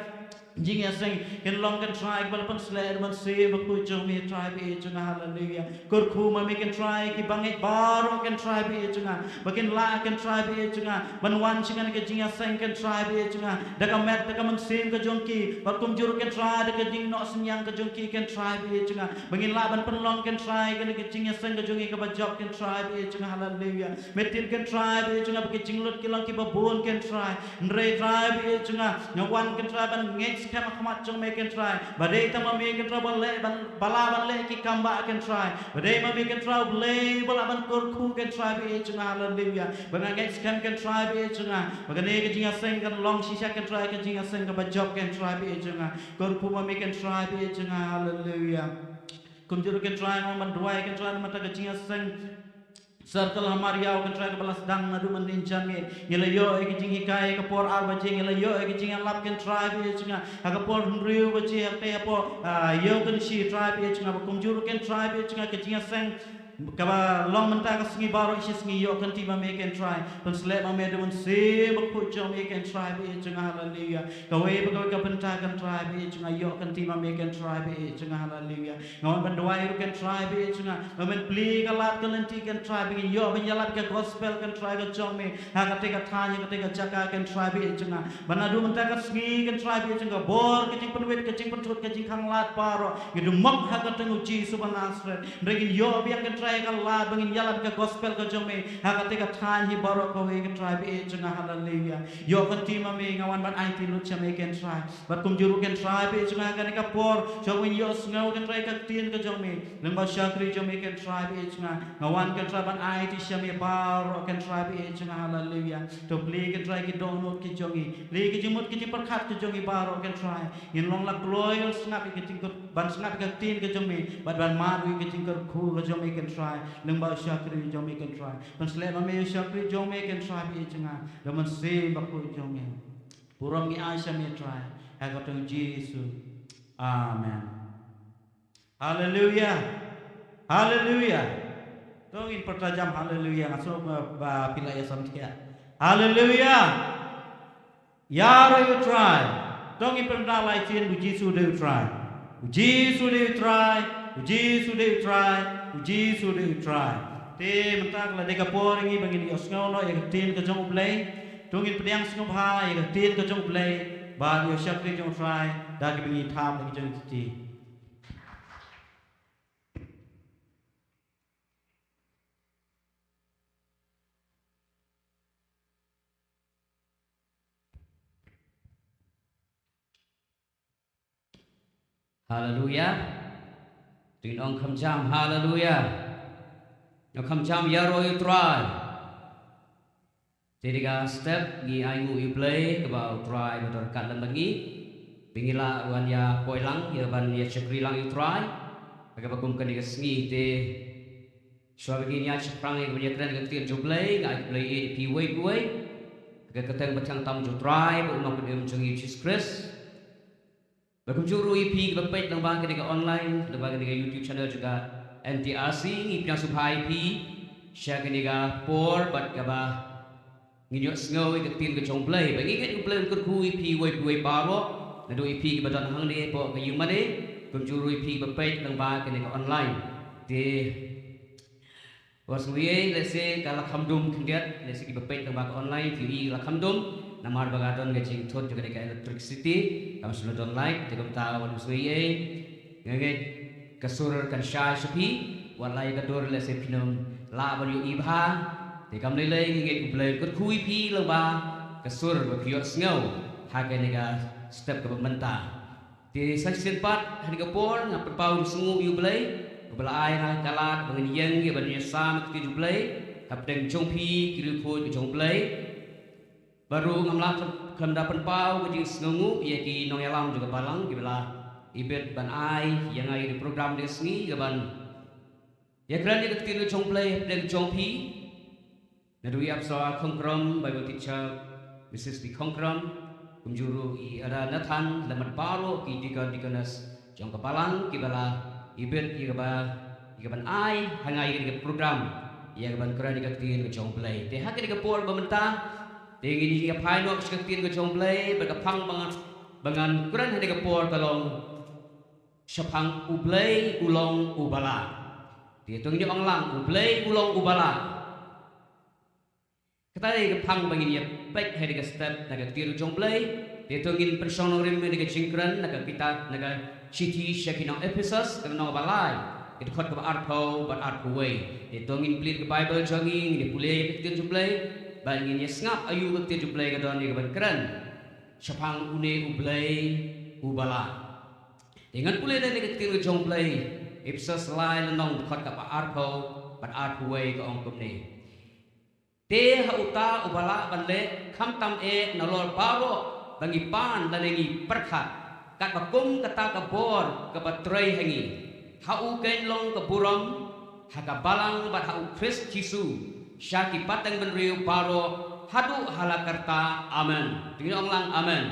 jingïaseng, kan long kynthai kaba la pynsleh da u Mynsiem Bakhuid jong me kynthai baieit jong nga. Haleluia. Kyrkhu ma me kynthai ki bangeit baroh kynthai baieit jong nga, ba kin lah kynthai baieit jong nga ban wan sha kane ka jingïaseng kynthai baieit jong nga, da ka met da ka mynsiem ka jong ki, bad kumjuh ruh kynthai da ka jingnoh synñiang ka jong ki kynthai baieit jong nga, ba ngin lah ban pynlong kynthai kane ka jingïaseng ka jong ngi kaba jop kynthai baieit jong nga. Haleluia. Me tip kynthai baieit jong nga, ba ki jinglut ki long kiba bun kynthai. Hynrei kynthai baieit jong nga, nga wan kynthai ban ngeit skhem ha khmat jong me kynthai, ba dei tang ma me kynthai ba leh ban, ba lah ban leh ki kam bah kynthai, ba dei ma me kynthai U Blei ba lah ban kyrkhu kynthai baieit jong nga. Haleluia. Ba nga ngeit skhem kynthai baieit jong nga, ba kane ka jingïaseng kan long shisha kynthai ka jingïaseng kaba jop kynthai baieit jong nga. Kyrkhu ma me kynthai baieit jong nga. Haleluia. Kumjuh ruh kynthai, nga wan ban duwai kynthai namar ka jingïaseng Circle ha Mariaw kynthai kaba la sdang naduh mynhynnin janmiet. Ngi la ïoh ïa ka jinghikai ha ka por ar baje, ngi la ïoh ïa ka jingïalap kynthai baieit jong nga ha ka por hynriew baje, ha kata ka por, ah, ïoh kynshi kynthai baieit jong nga, ba kumjuh ruh kynthai baieit jong nga ka jingïaseng kaba long mynta ka sngi baroh shi sngi, ïoh kynti ma me kynthai. Pynsleh ma me da u Mynsiem Bakhuid jong me kynthai baieit jong nga. Haleluia. Kawei pa kawei ka bynta kynthai baieit jong nga, ïoh kynti ma me kynthai baieit jong nga. Haleluia. Nga wan ban duwai ruh kynthai baieit jong nga, ba men plie ka lad ka lynti kynthai, ba ngin ïoh ban ïalap ka gospel kynthai ka jong me ha kata ka thaiñ, ha kata ka jaka kynthai baieit jong nga. Ba naduh mynta ka sngi kynthai baieit jong nga, ka bor, ka jingpynwit, ka jingpynthut, ka jingkhanglad baroh, ngi dum mok ha ka kyrteng u Jisu ba Nasareth. Hynrei ngin ïoh biang kynthai ka lad ba ngin ïalap ka gospel ka jong me ha kata ka thaiñ hi baroh kawei kynthai baieit jong nga. Haleluia. Ïoh kynti ma me, nga wan ban aiti lut sha me kynthai. Bad kumjuh ruh kynthai baieit jong nga, kane ka por shuwa ngin ïohsngew kynthai ka ktien ka jong me, lyngba u shakri jong me kynthai baieit jong nga, nga wan kynthai ban aiti sha me baroh kynthai baieit jong nga. Haleluia. To plie kynthai ki dohnud ki jong ngi, plie ki jingmut ki jingpyrkhat ki jong ngi baroh kynthai. Ngin long la kloi ban sngap ïa ka jingkyrkhu, ban sngap ïa ka ktien ka jong me, bad ban mad ïa ka jingkyrkhu ka jong me kynthai, lyngba u shakri jong me kynthai. Pynsleh ma me u shakri jong me kynthai baieit jong nga da u Mynsiem Bakhuid jong me. Burom ngi ai sha me Trai, ha ka kyrteng Jisu. Amen. Haleluia. Haleluia. To ngin pyrta jam haleluia, nga sngew ba, ba phi la ïa samthiah. Haleluia. Ïaroh ïa u Trai. To ngin pyrta lai sien, u Jisu u dei u Trai. U Jisu u dei u Trai. U Jisu u dei u Trai. U Jisu u dei u Trai. Te mynta ka la dei ka por ïa ngi ba ngin ïohsngew noh ïa ka ktien ka jong U Blei. To ngin pdiang sngewbha ïa ka ktien ka jong U Blei, bad ïa u shakri jong U Trai da kiba ngi thap da ki jong ki kti. Haleluia. To ngin ong kham jam haleluia. Ong kham jam ïaroh ïa u Trai. Te da ka step ngi ainguh ïa U Blei kaba u Trai ba don ryngkat lem bad ngi. Ba ngi lah ban ïa poi lang, ïa ban ïa shakri lang ïa u Trai ha kaba kum kane ka sngi. Te shuwa ba ngin ïa shaphrang ïa kaba ïa kren ka ktien jong U Blei, nga ai khublei ïa phi uwei pa uwei ha ka kyrteng ba thiang tam jong u Trai bad u Nongpynim jong ngi Jisu Khrist. Bad kumjuh ruh ïa phi kiba peit lyngba kane ka online, lyngba kane ka YouTube channel jong ka N T R C, ngi pdiang sngewbha ïa phi sha kane ka por bad kaba ngin ïohsngew ïa ka ktien ka jong U Blei. Bad ngi ngeit U Blei un kyrkhu ïa phi uwei pa uwei baroh. Naduh ïa phi kiba don hangne hapoh ka ïing mane, kumjuh ruh ïa phi kiba peit lyngba kane ka online. Te wat sngew ei, lehse ka la kham dum khyndiat, lehse kiba peit lyngba ka online phi ïohi la kham dum, namar ba ka don ka jingthut jong kane ka electricity, kam shu don light, te kumta wat sngew ei. Nga ngeit ka sur kan shai sha phi, wat la ïa ka dur lehse phin ym lah ban ïohi bha. Te kam lei lei nga ngeit U Blei un kyrkhu ïa phi lyngba ka sur ba phi ïohsngew ha kane ka step kaba mynta. Te sa shisien pat ha kane ka por nga pynpaw jingsngewnguh ïa U Blei uba la ai ha nga ka lad ba ngan ïeng ïa ban ïasam ïa ka ktien U Blei hapdeng jong phi ki riewkhuid ka jong U Blei. Bad ruh ngam lah khlem da pynpaw ka jingsngewnguh ïa ki nongïalam jong ka balang kiba la ibit ban ai ïa nga ïa ka program kane ka sngi ka ban ïakren ïa ka ktien ka jong U Blei hapdeng jong phi. Naduh i Apsawa Khongkrom, Bible teacher, Missus P Khongkrom, kumjuh ruh i Elder Nathan, lem bad baroh ki deacon, deaconess jong ka balang kiba la ibit ïa kaba, ïa ka ban ai ha nga ïa ka program ïa ka ban kren ïa ka ktien ka jong U Blei. Te ha kane ka por ba mynta te ngin ïa phai noh sha ka ktien ka jong U Blei, bad ka phang ba ngan, ba ngan kren ha kane ka por ka long, shaphang U Blei u long uba lah. Te to ngin ïa ong lang, U Blei u long uba lah. Kata dei ka phang ba ngin ïa peit ha kane ka step na ka ktien ka jong U Blei. Te to ngin pynshong nongrim ïa kane ka jingkren na ka kitab, na ka shithi sha ki nong Ephesos, ka lynnong ba lai, ka dkhot kaba arphew bad arphew wei. Te to ngin plie ka Bible jong ngi, ngin ïa pule ïa ka ktien jong U Blei, bad ngin ïa sngap aïu ka ktien jong U Blei ka don ïa ka ban kren shaphang une U Blei uba lah. Te ngan pule da ïa ka ktien ka jong U Blei, Ephesos lai, lynnong, dkhot kaba arphew bad arphew wei, ka ong kumne: Te ha uta uba lah ban leh khamtam eh nalor baroh ba ngi pan lane ngi pyrkhat, katba kum kata ka bor kaba trei ha ngi. Ha u keiñ long ka burom ha ka balang bad ha U Khrist Jisu sha ki pateng bynriew baroh haduh hala karta. Amen. To ngin ong lang amen.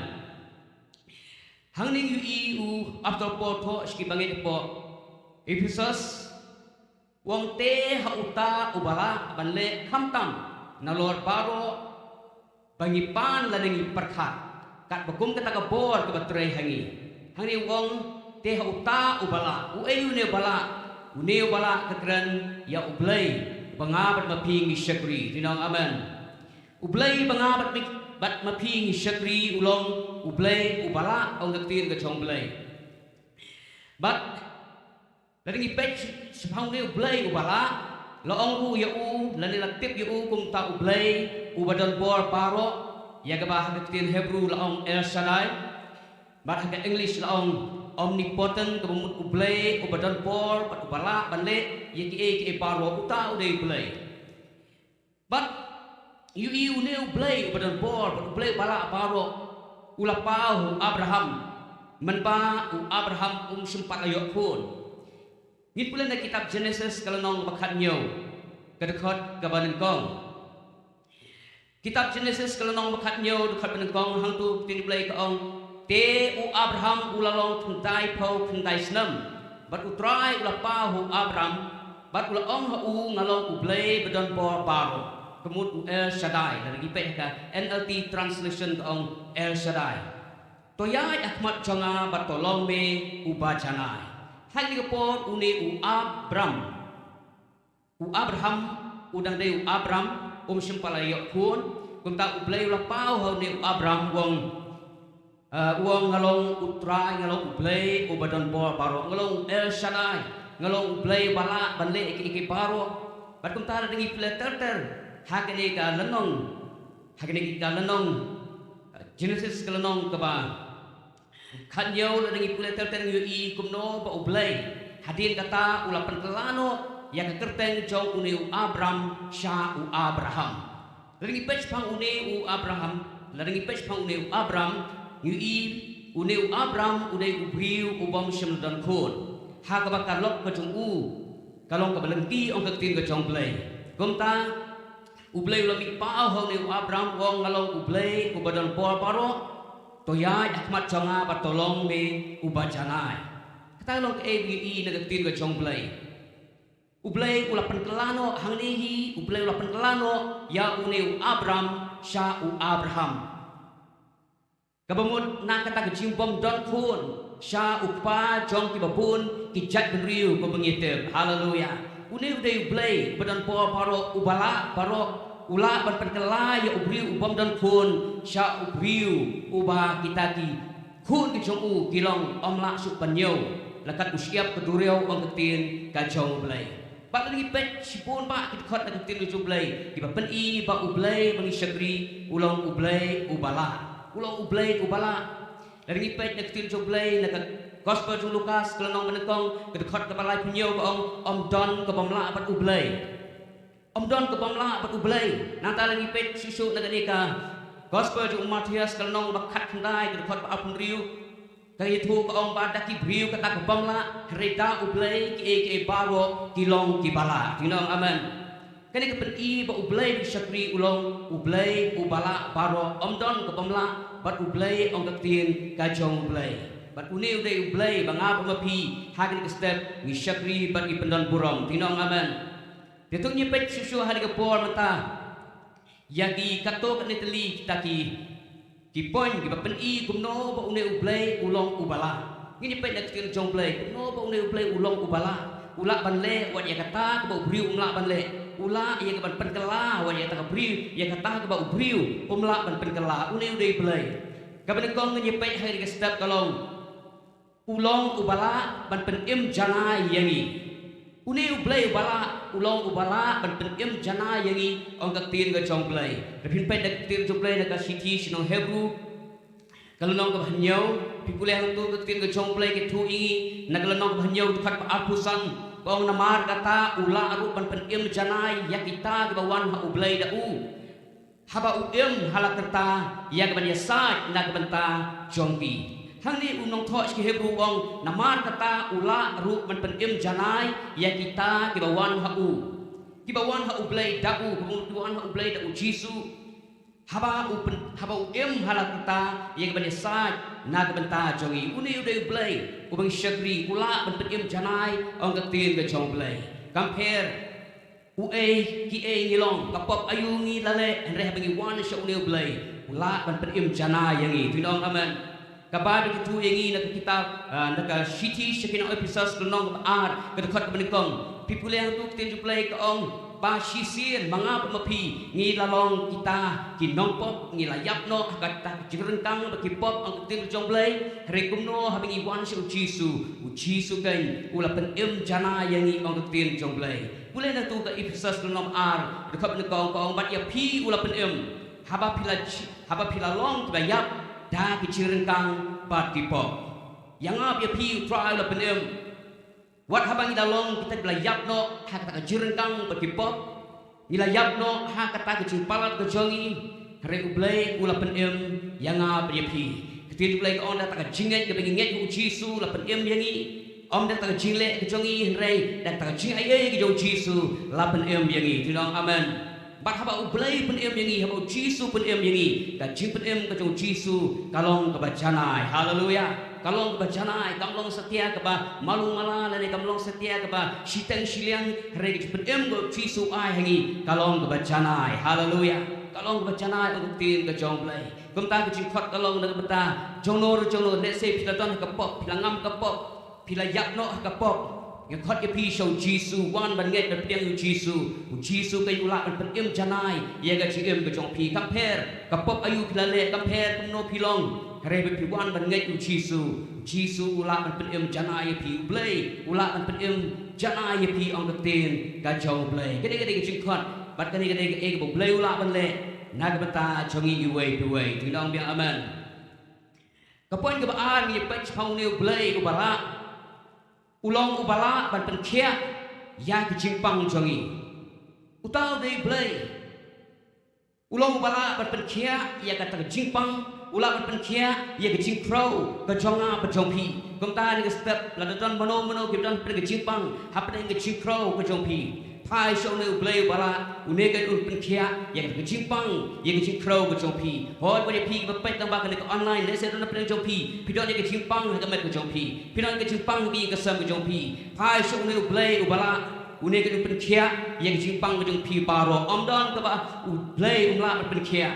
Hangne ngi ïohi u Apostol Paul thoh sha ki bangeit hapoh Ephesos, u ong: Te ha uta uba lah ban leh khamtam nalor baroh ba ngi pan lane ngi pyrkhat, katba kum kata ka bor kaba trei ha ngi. Hangne u ong: Te ha uta uba lah. Uei une uba lah? Une uba lah ka kren ïa U Blei uba nga bad ma phi ngi shakri. To ngin ong amen. U Blei ba nga bad mi, bad ma phi ngi shakri u long U Blei uba lah, ong ka ktien ka jong U Blei. Bad lada ngi peit shaphang une U Blei uba lah, la ong ruh ïa u lane la tip ïa u kum uta U Blei uba don bor baroh, ïa kaba ha ka ktien Hebru la ong El Shaddai. Bad ha ka English la ong omnipotent, kaba mut U Blei uba don bor bad uba lah ban leh ïa kiei kiei baroh, uta u dei U Blei. Bad ïohi une U Blei uba don bor bad U Blei uba lah baroh u la paw ha u Abraham, mynba u Abraham um shym pat la ïoh khun. Ngin pule na kitab Genesis ka lynnong ba khathynñiew, ka dkhot kaba nyngkong. Kitab Genesis ka lynnong ba khathynñiew, dkhot ba nyngkong, hangto ka ktien U Blei ka ong: Te u Abraham u la long khyndaiphew khyndai snem, bad U Trai u la paw ha u Abraham, bad u la ong ha u: Nga long U Blei ba don bor baroh, ka mut u El Shaddai. Lada ngi peit ha ka N L T translation ka ong El Shaddai. To ïaid ha khmat jong nga bad to long me uba janai. Ha kane ka por une u Abram, u Abraham, u dang dei u Abram, um shym pat la ïoh khun. Kumta U Blei u la paw ha une u Abram, u ong, eh, u ong: Nga long U Trai, nga long U Blei uba don bor baroh, nga long El Shaddai, nga long U Blei uba lah ban leh kiei kiei baroh. Bad kumta lada ngi pule ter ter ha kane ka lynnong, ha kane ka lynnong, eh, Genesis ka lynnong kaba khathynñiew, lada ngi pule ter ter ngi ïohi kumno ba U Blei hadien kata u la pynkylla noh ïa ka kyrteng jong une u Abram sha u Abraham. Lada ngi peit shaphang une u Abraham, lada ngi peit shaphang une u Abram, ngi ïohi une u Abram u dei u briew uba um shym la don khun. Ha kaba ka lok ka jong u ka long kaba lynti, ong ka ktien ka jong U Blei. Kumta U Blei u la mih paw ha une u Abram, u ong: Nga long U Blei uba don bor baroh, to ïaid ha khmat jong nga bad to long me uba janai. Kata ka long kaei ba ngi ïohi na ka ktien ka jong U Blei. U Blei u la pynkylla noh, hangne hi U Blei u la pynkylla noh ïa une u Abram sha u Abraham. Kaba mut na kata ka jingbym don khun sha u kpa jong kiba bun ki jaitbynriew ba ngi tip. Haleluya. Une u dei u Blei uba don bor baroh, uba lah baroh, u lah ban pynkylla ïa u briew u bym don khun sha u briew uba kita ki khun ki jong u ki long ym lah shuh ban ñiew, la kat u shyiap ka duriaw, ong ka ktien ka jong u Blei. Bad lada ngi peit shibun bah ki dkhot na ka ktien ka jong u Blei, kiba pyni ba u Blei ba ngi shakri u long u Blei uba lah. U long u Blei uba lah. Lada ngi peit na ka ktien ka jong u Blei na ka Gospel jong u Lukas ka lynnong banyngkong, ka dkhot kaba laiphew hynñiew ka ong, ym don ka bym lah bad u Blei. Ym don ka bym lah bad u Blei. Nangta lada ngi peit shuh shuh na kane ka Gospel jong u Mathaios ka lynnong ba khatkhyndai, ka dkhot ba arphew hynriew, ka ïathuh ka ong ba da ki briew kata ka bym lah, hynrei da u Blei kiei kiei baroh ki long kiba lah. Phi ong amen. Kane ka pyni ba u Blei ba ngi shakri u long u Blei uba lah baroh, ym don ka bym lah bad u Blei, ong ka ktien ka jong u Blei. Bad une u dei u Blei ba nga bad ma phi ha kane ka step ngi shakri bad ngi pyndon burom. Phi ong amen. Te to ngin peit shuh shuh ha kane ka por mynta ïa ki katto katne tylli kita ki, ki point kiba pyni kumno ba une u Blei u long uba lah. Ngin ïa peit na ka ktien jong u Blei kumno ba une u Blei u long uba lah. U lah ban leh wat ïa kata kaba u briew um lah ban leh. U lah ïa ka ban pynkylla wat ïa kata ka briew, ïa kata kaba u briew um lah ban pynkylla. Une u dei u Blei. Kaba nyngkong ngin ïa peit ha kane ka step ka long u long uba lah ban pynim janai ïa ngi. Une u Blei uba lah u long uba lah ban pynim janai ïa ngi, ong ka ktien ka jong u Blei. Lada phin peit na ka ktien jong u Blei na ka shithi sha ki nong Hebru ka lynnong kaba hynñiew, phi pule hangto ka ktien ka jong u Blei ka ïathuh ïa ngi na ka lynnong kaba hynñiew dkhot ba arphew san, ka ong, namar kata u lah ruh ban pynim janai ïa kita kiba wan ha u Blei da u, haba u im ha la ka rta ïa ka ban ïasaid na ka bynta jong ki. Hangne u nongthoh sha ki Hebru u ong, namar kata u lah ruh ban pynim janai ïa kita kiba wan ha u, kiba wan ha u Blei da u, kiba wan ha u Blei da u Jisu. Haba u pyn-, haba u im ha la ka rta ïa ka ban ïasaid na ka bynta jong ngi. Une u dei u Blei uba ngi shakri, u lah ban pynim janai, ong ka ktien ka jong u Blei. Kam pher uei kiei ngi long, ka pop aïu ngi la leh, hynrei haba ngi wan sha une u Blei u lah ban pynim janai ïa ngi. Phi ong amen. Ka Baibl ka ïathuh ïa ngi na ka kitab, ah, na ka shithi sha ki nong Ephesos ka lynnong kaba ar, ka dkhot kaba nyngkong. Phi pule hangto ka ktien jong u Blei ka ong ba shisien ma nga bad ma phi ngi la long kita ki nongpop, ngi la ïap noh ha kata ka jingryngkang bad ki pop, ong ka ktien ka jong u Blei. Hynrei kumno haba ngi wan sha u Jisu, u Jisu keiñ u la pynim janai ïa ngi, ong ka ktien ka jong u Blei. Pule na kato ka Ephesos lynnong ar, dkhot nyngkong ka ong, bad ïa phi u la pynim haba phi la ji-, haba phi la long kiba ïap da ki jingryngkang bad ki pop. Ïa nga bad ïa phi u Trai u la pynim. Wat haba ngi la long kita kiba la ïap noh ha kata ka jingryngkang bad ki pop, ngi la ïap noh ha kata ka jingpalat ka jong ngi, hynrei u Blei u la pynim ïa nga bad ïa phi. Ka ktien u Blei ka ong da kata ka jingngeit kaba ngi ngeit ha u Jisu la pynim ïa ngi. Ym da kata ka jingleh ka jong ngi, hynrei da kata ka jingaiei ka jong u Jisu la pynim ïa ngi. Phi ong amen. Bad haba u Blei pynim ïa ngi, haba u Jisu pynim ïa ngi, ka jingpynim ka jong u Jisu ka long kaba janai. Haleluya. Ka long kaba janai, kam long satia kaba malu mala lane kam long satia kaba shiteng shiliang, hynrei ka jingpynim ka u Jisu u ai ha ngi ka long kaba janai. Haleluya. Ka long kaba janai, ong ka ktien ka jong u Blei. Kumta ka jingkhot ka long na ka bynta jongno re jongno, lehse phi la don ha ka pop, phi la ngam ka pop, phi la ïap noh ha ka pop. Nga khot ïa phi sha u Jisu, wan ban ngeit ban pdiang ïa u Jisu. U Jisu keiñ u lah ban pynim janai ïa ka jingim ka jong phi. Kam pher ka pop aïu phi la leh, kam pher kumno phi long, hynrei ba phi wan ban ngeit ïa u Jisu, u Jisu u lah ban pynim janai ïa phi. U Blei u lah ban pynim janai ïa phi, ong ka ktien ka jong u Blei. Kane ka dei ka jingkhot bad kane ka dei kaei kaba u Blei u lah ban leh na ka bynta jong ngi iwei pa iwei. To ngin ong biang amen. Ka point kaba ar, ngi peit shaphang une u Blei uba lah. U long uba lah ban pynkhiah ïa ka jingpang jong ngi. Uta u dei u Blei. U long uba lah ban pynkhiah ïa kata ka jingpang, u lah ban pynkhiah ïa ka jingkhrew ka jong nga bad jong phi. Kumta ha kane ka step, lada don mano mano kiba don hapdeng ka jingpang, hapdeng ka jingkhrew ka jong phi, phai sha une u Blei uba lah, une keiñ un pynkhiah ïa ka jingpang, ïa ka jingkhrew ka jong phi. Hooid, wat ïa phi kiba peit lyngba kane ka online, lehse don hapdeng jong phi, phi don ïa ka jingpang ha ka met ka jong phi, phi don ïa ka jingpang ha ka ïing ka sem ka jong phi. Phai sha une u Blei uba lah, une keiñ un pynkhiah ïa ka jingpang ka jong phi baroh. Ym don kaba u Blei um lah ban pynkhiah.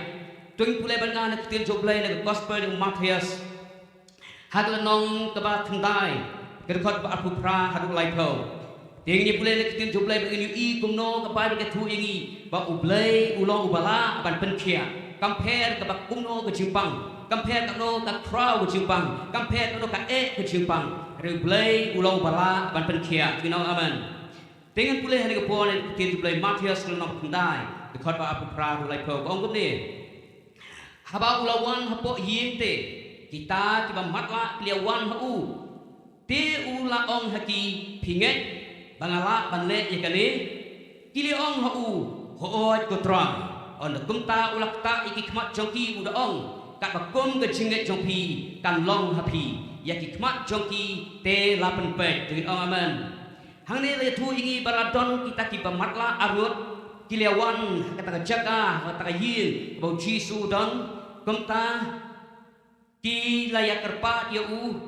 To ngin pule bad nga na ka ktien jong U Blei na ka gospel jong u Mathaios, ha ka lynnong kaba khyndai, ka dkhot ba arphew phra haduh laiphew. Te ngin ïa pule na ka ktien jong U Blei bad ngin ïohi kumno ka Baibl ka ïathuh ïa ngi ba U Blei u long uba lah ban pynkhiah. Kam pher kaba kumno ka jingpang, kam pher kano ka khraw ka jingpang, kam pher kano ka eh ka jingpang, hynrei U Blei u long uba lah ban pynkhiah. Ngin ong amen. Te ngin pule ha kane ka por na ka ktien jong U Blei, Mathaios ka lynnong khyndai, ka dkhot ba arphew phra haduh laiphew, ka ong kumne: Haba u la wan hapoh ïing te, kita kiba matlah ki la wan ha u. Te u la ong ha ki: Phi ngeit ba nga lah ban leh ïa kane? Ki la ong ha u: Hooid ko Trai. Ynda kumta u la ktah ïa ki khmat jong ki, u da ong: Katba kum ka jingngeit jong phi kan long ha phi. Ïa ki khmat jong ki te la pynpeit. To ngin ong amen. Hangne la ïathuh ïa ngi ba la don kita kiba matlah arngut ki la wan ha kata ka jaka, ha kata ka ïing kaba u Jisu u don. Kumta ki la ïa kyrpad ïa u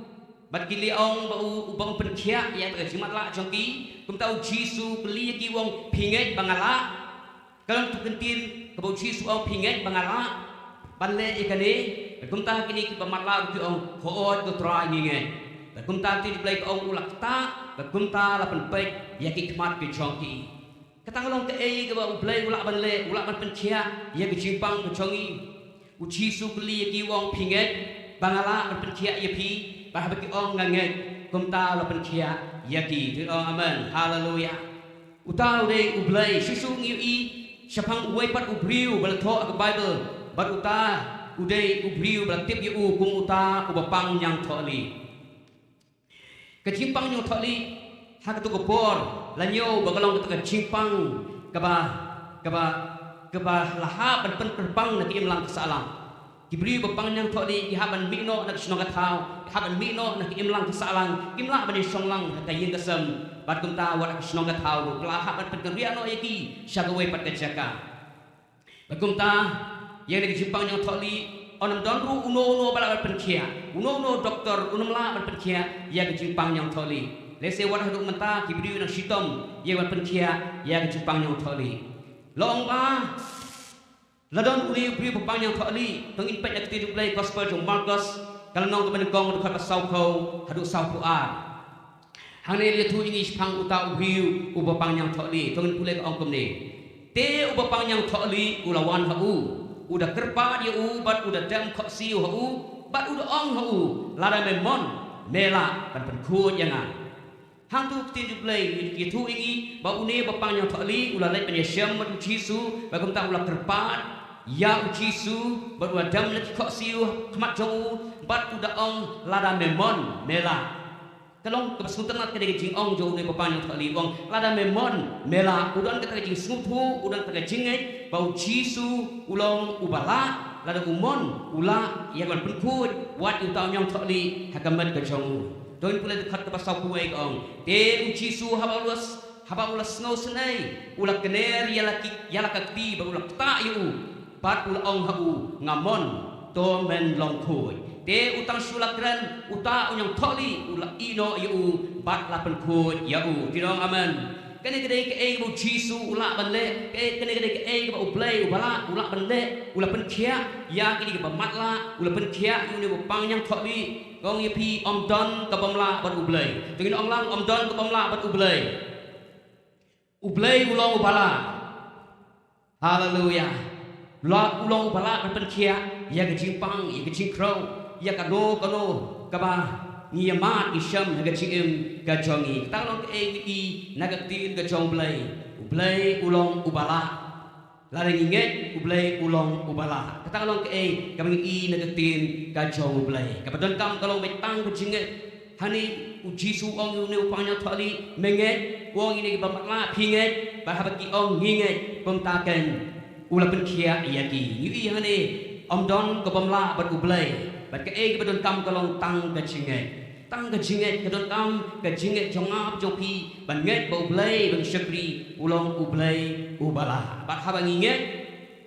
bad ki la ong ba u, u bym pynkhiah ïa kata ka jingmatlah jong ki. Kumta u Jisu u kylli ïa ki, u ong: Phi ngeit ba nga lah? Ka long tu ka ktien kaba u Jisu u ong: Phi ngeit ba nga lah ban leh ïa kane? Bad kumta kine kiba matlah ruh ki ong: Hooid ko Trai, ngi ngeit. Bad kumta ka ktien U Blei ka ong: U la ktah, bad kumta la pynpeit ïa ki khmat ki jong ki. Kata ka long kaei kaba U Blei u lah ban leh, u lah ban pynkhiah ïa ka jingpang ka jong ngi. U Jisu u kylli ïa ki, u ong: Phi ngeit ba nga lah ban pynkhiah ïa phi? Bad haba ki ong: Nga ngeit, kumta la pynkhiah ïa ki. To ong amen. Haleluia. Uta u dei U Blei. Shuh shuh ngi ïohi shaphang uwei pat u briew ba la thoh ha ka Baibl, bad uta u dei u briew ba la tip ïa u kum uta uba pang ñiangthohlieh. Ka jingpang ñiangthohlieh ha katu ka por la ñiew ba ka long kata ka jingpang kaba, kaba, kaba la hap ban pynkyrpang na ka imlang ka sahlang. Ki briew ba pang ñiangthohlieh ki hap ban mih noh na ka shnong ka thaw, ki hap ban mih noh na ka imlang ka sahlang, kim lah ban ïashong lang ha ka ïing ka sem. Bad kumta wat ha ka shnong ka thaw ruh ka la hap ban pynkynriah noh ïa ki sha kawei pat ka jaka. Bad kumta ïa kane ka jingpang ñiangthohlieh, ym don ruh uno uno ba lah ban pynkhiah, uno uno doktor um lah ban pynkhiah ïa ka jingpang ñiangthohlieh. Lehse wat haduh mynta ki briew nang shitom ïa ban pynkhiah ïa ka jingpang ñiangthohlieh. La ong ba la don une u briew ba pang ñiangthohlieh. To ngin peit na ka ktien U Blei, gospel jong u Markos, ka lynnong kaba nyngkong, dkhot ba sawphew haduh sawphew ar. Hangne la ïathuh ïa ngi shaphang uta u briew uba pang ñiangthohlieh. To ngin pule, ka ong kumne: Te uba pang ñiangthohlieh u la wan ha u, u da kyrpad ïa u bad u da dem khohsiew ha u, bad u da ong ha u: Lada me mon, me lah ban pynkhuid ïa nga. Hangtu ka ktien U Blei ka ïathuh ïa ngi ba une ba pang ñiangthohlieh u la leit ban ïashem bad u Jisu, bad kumta u la kyrpad ïa u Jisu, bad u la dem la ki khohsiew ha khmat jong u, bad u da ong: Lada me mon, me lah. Ka long kaba sngewtynnat kane ka jingong jong une ba pang ñiangthohlieh, u ong: Lada me mon, me lah. U don kata ka jingsngewthuh, u don kata ka jingngeit ba u Jisu u long uba lah, lada u mon u lah ïa ka ban pynkhuid wat ïa uta u ñiangthohlieh ha ka met ka jong u. To ngin pule dkhot kaba sawphew wei, ka ong: Te u Jisu haba u la s-, haba u la sngewsynei, u la kner ïa la ki, ïa la ka kti bad u la ktah ïa u, bad u la ong ha u: Nga mon, to men long khuid. Te u tang shu la kren, uta u ñiangthohlieh u la ïeh noh ïa u bad la pynkhuid ïa u. Phi ong amen. Kane ka dei kaei kaba u Jisu u lah ban leh, kaei, kane ka dei kaei kaba U Blei uba lah u lah ban leh, u la pynkhiah ïa kine kiba matlah, u la pynkhiah ïa une ba pang ñiangthohlieh. Nga ong ïa phi, ym don ka bym lah bad U Blei. To ngin ong lang: Ym don ka bym lah bad U Blei. U Blei u long uba lah. Haleluia. Lah, u long uba lah ban pynkhiah ïa ka jingpang, ïa ka jingkhrew, ïa kano kano kaba ngi ïa mad ngi shem ha ka jingim ka jong ngi. Kata ka long kaei ngi i na ka ktien ka jong U Blei. U Blei u long uba lah. Lada ngi ngeit, U Blei u long uba lah. Kata ka long kaei kaba ngi i na ka ktien ka jong U Blei. Kaba donkam ka long beit tang ka jingngeit. Hangne u Jisu u ong ïa une u pang ñiangthohlieh: Me ngeit? U ong ïa kine kiba matlah: Phi ngeit? Bad haba ki ong: Ngi ngeit, kumta keiñ u la pynkhiah ïa ki. Ngi i hangne ym don ka bym lah bad U Blei. Bad kaei kaba donkam ka long tang ka jingngeit. Tang ka jingngeit, ka donkam ka jingngeit jong nga bad jong phi ban ngeit ba U Blei ba ngi shakri u long U Blei uba lah. Bad haba ngi ngeit,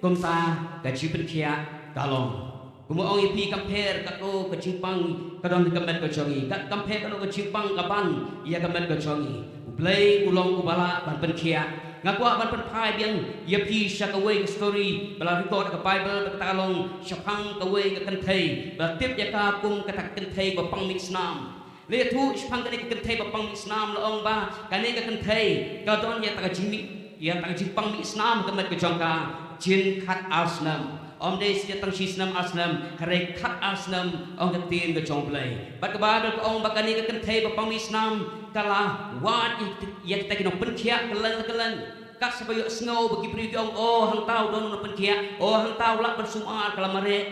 kumta ka jingpynkhiah ka long. Kumba ong ïa phi, kam pher katno ka jingpang ka don ha ka met ka jong ngi, ka, kam pher katno ka jingpang ka ban ïa ka met ka jong ngi, U Blei u long uba lah ban pynkhiah. Nga kwah ban pynphai biang ïa phi sha kawei ka story ba la record ha ka Bible, ba kata ka long shaphang kawei ka kynthei ba la tip ïa ka kum kata ka kynthei ba pang mih snam. Lei ïathuh shaphang kane ka kynthei ba pang mih snam, la ong ba kane ka kynthei ka don ïa kata ka jingmih, ïa kata ka jingpang mih snam ha ka met ka jong ka jin khat ar snem. Ym dei shi tang shi snem ar snem, hynrei khat ar snem, ong ka ktien ka jong U Blei. Bad ka Baibl ka ong ba kane ka kynthei ba pang mih snam ka la wad ïa kita ki nongpynkhiah kylleng kylleng. Kat shaba ïohsngew ba ki briew ki ong, "O, hangta u don u nongpynkhiah, o, hangta u lah ban sumar," ka la mareh.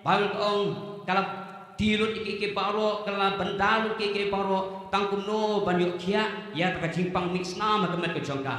Baibl ka ong ka la die lut ïa kiei kiei baroh, ka la bynda lut kiei kiei baroh, tang kumno ban ïoh khiah ïa kata ka jingpang mih snam ha ka met ka jong ka.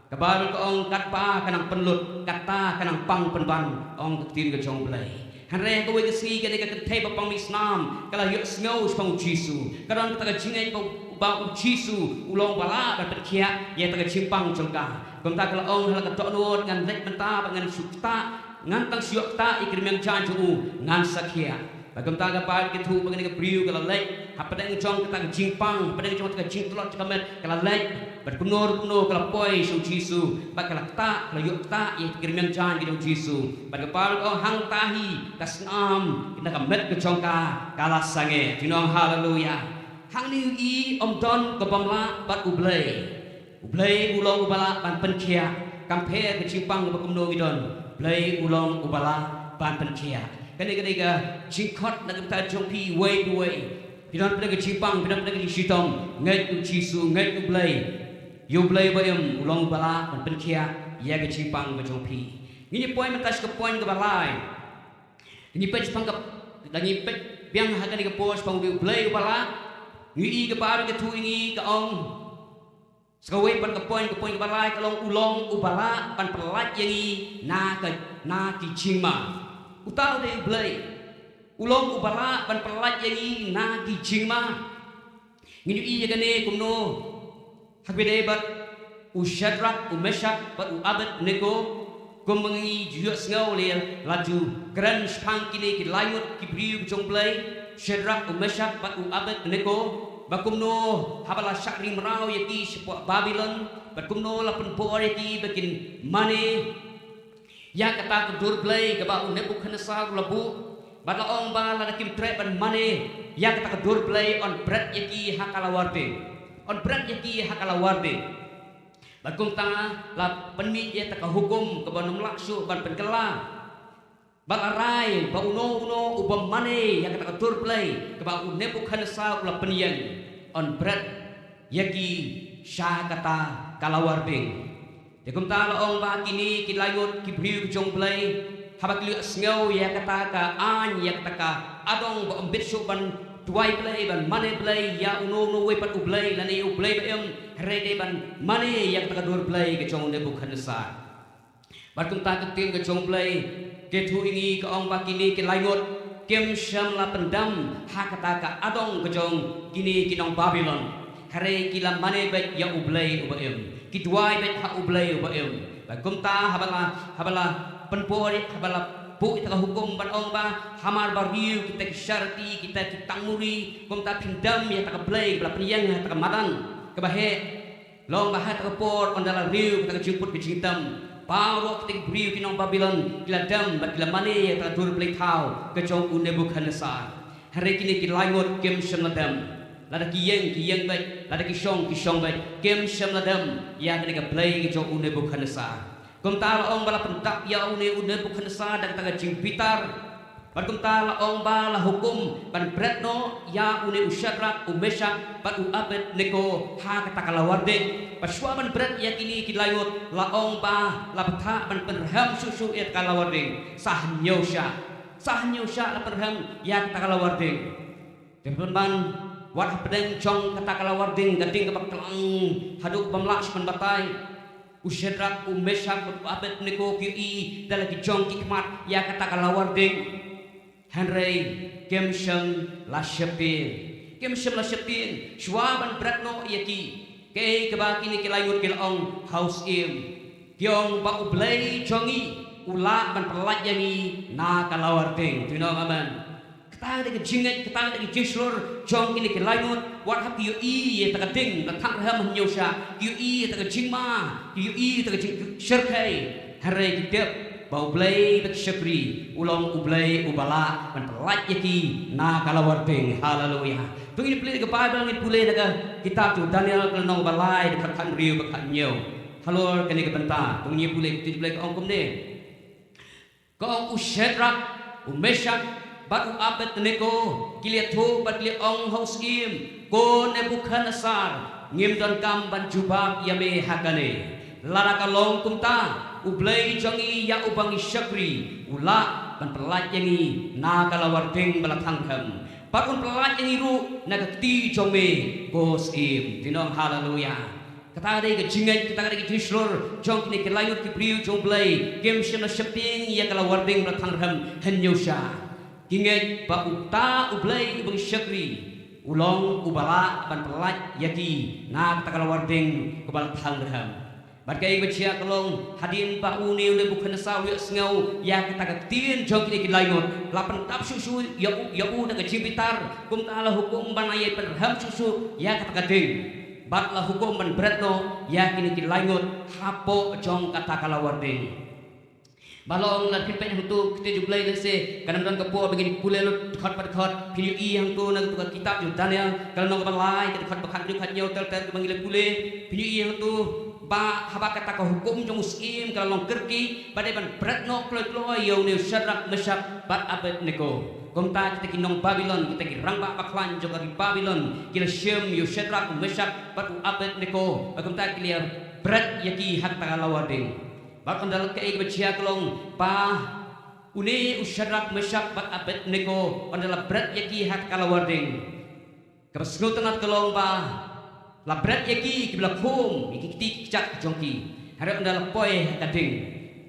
Ka Baibl ka ong katba ka nang pynlut, kata ka nang pang pynban, ong ka ktien ka jong U Blei. Hynrei ha kawei ka sngi kane ka kynthei ba pang mih snam ka la ïohsngew shaphang U Jisu. Ka don kata ka jingngeit ba, ba U Jisu u long uba lah ban pynkhiah ïa kata ka jingpang jong ka. Kumta ka la ong, ha la ka dohnud ngan leit mynta bad ngan shu ktah, ngan tang shu ïoh ktah ïa ki rmiang jaiñ jong u, ngan sa khiah. Bad kumta ka Baibl ka ïathuh ba kane ka briew ka la leit hapdeng jong kata ka jingpang, hapdeng jong kata ka jingtlot jong ka met, ka la leit. Bad kumno ruh kumno ka la poi sha U Jisu bad ka la ktah, ka la ïoh ktah ïa ki rmiang jaiñ ki jong U Jisu. Bad ka Baibl ka ong hangta hi ka snam na ka met ka jong ka ka la sangeh. Phi ong haleluya. Hangne ïohi ym don ka bym lah bad U Blei. U Blei u long uba lah ban pynkhiah. Kam pher ka jingpang ba kumno ngi don, U Blei u long uba lah ban pynkhiah. Kane ka dei ka jingkhot na ka bynta jong phi uwei pa uwei. Phi don pdeng ka jingpang, phi don pdeng ka jingshitom, ngeit ïa U Jisu, ngeit ïa U Blei. Ïa U Blei ba im u long uba lah ban pynkhiah ïa ka jingpang ba jong phi. Ngin ïa poi mynta sha ka point kaba lai. Ngin ïa peit shaphang ka, da ngin ïa peit biang ha kane ka por shaphang U Blei uba lah. Ngi ïohi ka Baibl ka ïathuh ïa ngi ka ong, sa kawei pat ka point, ka point kaba lai ka long u long uba lah ban pyllait ïa ngi na ka, na ki jingma. Uta u dei U Blei. U long uba lah ban pyllait ïa ngi na ki jingma. Ngin ïohi ïa kane kumno ha kaba ïadei bad u Shadrak, u Meshak bad u Abednego. Kumba ngi ju ïohsngew lei, la ju kren shaphang kine ki lai ngut ki briew ki jong U Blei, Shadrak, u Meshak bad u Abednego. Ba kumno haba la shah ring mraw ïa ki shapoh Babilon, ba kumno la pynbor ïa ki ba kin mane ïa kata ka dur blei kaba u Nebukhadnessar u la buh. Bad la ong ba lada kim treh ban mane ïa kata ka dur blei, yn bret ïa ki ha ka lawar ding. Yn bret ïa ki ha ka lawar ding. Bad kumta la pynmih ïa kata ka hukum kaba nym lah shuh ban pynkylla. Bad la rai ba uno uno uba mane ïa kata ka dur blei kaba u Nebukhadnessar u la pynïeng, yn bret ïa ki sha kata ka lawar ding. Te kumta la ong ba kine ki lai ngut ki briew ki jong U Blei, haba ki la ïohsngew ïa kata ka aiñ, ïa kata ka adong ba ym bit shuh ban duwai Blei, ban mane Blei ïa uno uno uwei pat u blei lane ïa u blei ba im, hynrei dei ban mane ïa kata ka dur blei ka jong u Nebukhadnessar. Bad kumta ka ktien ka jong U Blei ka ïathuh ïa ngi ka ong ba kine ki lai ngut kim shym la pyndem ha kata ka adong ka jong kine ki nong Babilon. Hynrei ki la mane beit ïa U Blei uba im. Ki duwai beit ha U Blei uba im. Bad kumta haba la, haba la pynbor, haba la buh ïa kata ka hukum ban ong ba hamar ba riew kita ki sharti, kita ki tangmuri, kumta phin dem ïa kata ka blei ba la pynïeng ha kata ka madan kaba heh. Long ba ha kata ka por ynda la riew kata ka jingput ka jingtem, baroh kita ki briew ki nong Babilon ki la dem bad ki la mane ïa kata ka dur blei thaw ka jong u Nebukhadnessar. Hynrei kine ki lai ngut kim shym la dem. Lada ki ïeng ki ïeng beit, lada ki shong ki shong beit, kim shym la dem ïa kane ka blei ka jong u Nebukhadnessar. Kumta la ong ba la pyntap ïa une u Nebukhadnessar da kata ka jingbitar. Bad kumta la ong ba la hukum ban bret noh ïa une u Shadrak, u Meshak bad u Abednego ha kata ka lawar ding. Bad shuwa ban bret ïa kine ki lai ngut la ong ba la bthah ban pynrhem shuh shuh ïa kata ka lawar ding. Sa hynñiew shah. Sa hynñiew shah la pynrhem ïa kata ka lawar ding. Te pynban, wat hapdeng jong kata ka lawar ding, ka ding kaba klang haduh bym lah shuh ban batai. U Shadrak, u Meshak bad u Abednego ki ïohi da la ki jong ki khmat ïa kata ka lawar ding. Hynrei kim shym la sheptieng. Kim shym la sheptieng shuwa ban bret noh ïa ki. Kaei kaba kine ki lai ngut ki la ong, ha u Syiem. Ki ong ba U Blei jong ngi u lah ban pyllait ïa ngi na ka lawar ding. To ong amen. Kata ka dei ka jingngeit, kata ka dei ka jingshlur jong kine ki lai ngut. Wat hap ki ïohi ïa kata ka ding ba la thang rhem hynñiew shah, ki ïohi ïa kata ka jingma, ki ïohi ïa kata ka jingshyrkhei. Hynrei ki tip ba U Blei ba ki shakri u long U Blei uba lah ban pyllait ïa ki na ka lawar ding. Haleluya. To ngin pule ka Baibl, ngin pule na ka kitab jong u Daniel ka lynnong ba lai, dkhot khathynriew bad khathynñiew. Halor kane ka bynta to ngin pule, ka ktien U Blei ka ong kumne. Ka ong, U Shadrak, U Meshak bad U Abednego ki la ïathuh bad ki la ong ha u syiem, Ko Nebukhadnessar, ngim donkam ban jubab ïa me ha kane. Lada ka long kumta, U Blei jong ngi ïa uba ngi shakri u lah ban pyllait ïa ngi na ka lawar ding ba la thang rhem, bad un pyllait ïa ngi ruh na ka kti jong me, ko syiem. Te nong, haleluya. Kata ka dei ka jingngeit, kata ka dei ka jingshlur jong kine ki lai ngut ki briew jong U Blei kim shym la sheptieng ïa ka lawar ding ba la thang rhem hynñiew shah. Ki ngeit ba uta U Blei uba ngi shakri u long uba lah ban pyllait ïa ki na kata ka lawar ding kaba la thang rhem. Bad kaei kaba jia ka long, hadien ba une u Nebukhadnessar u ïohsngew ïa kata ka ktien jong kine ki lai ngut, la pyndap shuh shuh ïa u, ïa u da ka jingbitar, kumta la hukum ban ai pynrhem shuh shuh ïa kata ka ding. Bad la hukum ban bret noh ïa kine ki lai ngut hapoh jong kata ka lawar ding. Ba long, lada phi peit hangto ka ktien jong U Blei, lehse kan ym don ka por ba ngin pule lut dkhot pa dkhot. Phin ïohi hangto na kato ka kitab jong u Daniel ka lynnong kaba lai, ka dkhot ba khathynriew, khathynñiew ter ter kaba ngi la pule. Phin ïohi hangto ba haba kata ka hukum jong u syiem ka la long kyrkieh, ba dei ban bret noh kloi kloi ïa une u Shadrak, Meshak bad Abednego. Kumta kita ki nong Babilon, kita ki rangbah bakhlaiñ jong ka ri Babilon, ki la shim ïa u Shadrak, u Meshak bad u Abednego. Bad kumta ki la bret ïa ki ha kata ka lawar ding. Bad ynda la, kaei kaba jia ka long ba une u Shadrak, Meshak bad Abednego, ynda la bret ïa ki ha kata ka lawar ding, kaba sngewtynnat ka long ba la bret ïa ki kiba la khum ïa ki kti ki kjat ki jong ki. Hynrei ynda la poi ha ka ding,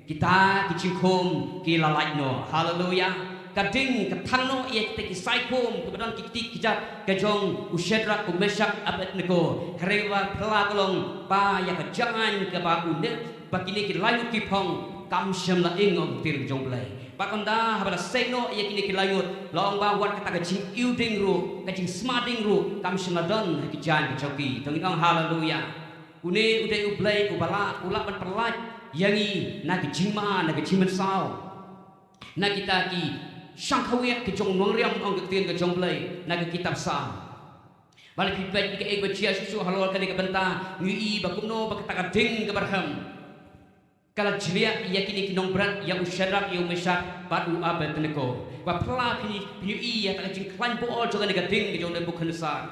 kita ki jingkhum ki la lait noh. Haleluya. Ka ding ka thang noh ïa kita ki sai khum kiba don ki kti ki kjat ka jong u Shadrak, u Meshak, Abednego. Hynrei ba phylla ka long ba ïa ka jaiñ kaba u Neb, ba kine ki lai ngut ki phong, kam shym la ing, ong ka ktien jong U Blei. Bad ynda haba la seng noh ïa kine ki lai ngut, la ong ba wat kata ka jingïoh ding ruh, ka jingsma ding ruh kam shym la don ha ki jaiñ ki jong ki. To ngin ong haleluya. Une u dei U Blei uba lah, u lah ban pyllait ïa ngi na ka jingma, na ka jingmynsaw, na kita ki shang khawiah ki jong u nongriam, ong ka ktien ka jong U Blei na ka kitab Salm. Ba lada phi peit ïa kaei kaba jia shuh shuh halor kane ka bynta, ngi ïohi ba kumno ba kata ka ding kaba rhem ka la jliah ïa kine ki nongbret, ïa u Shadrak, ïa u Meshak bad u Abednego. Ba phylla phin, phin ïohi ïa kata ka jingkhlaiñ bor jong kane ka ding ka jong u Nebukhadnessar.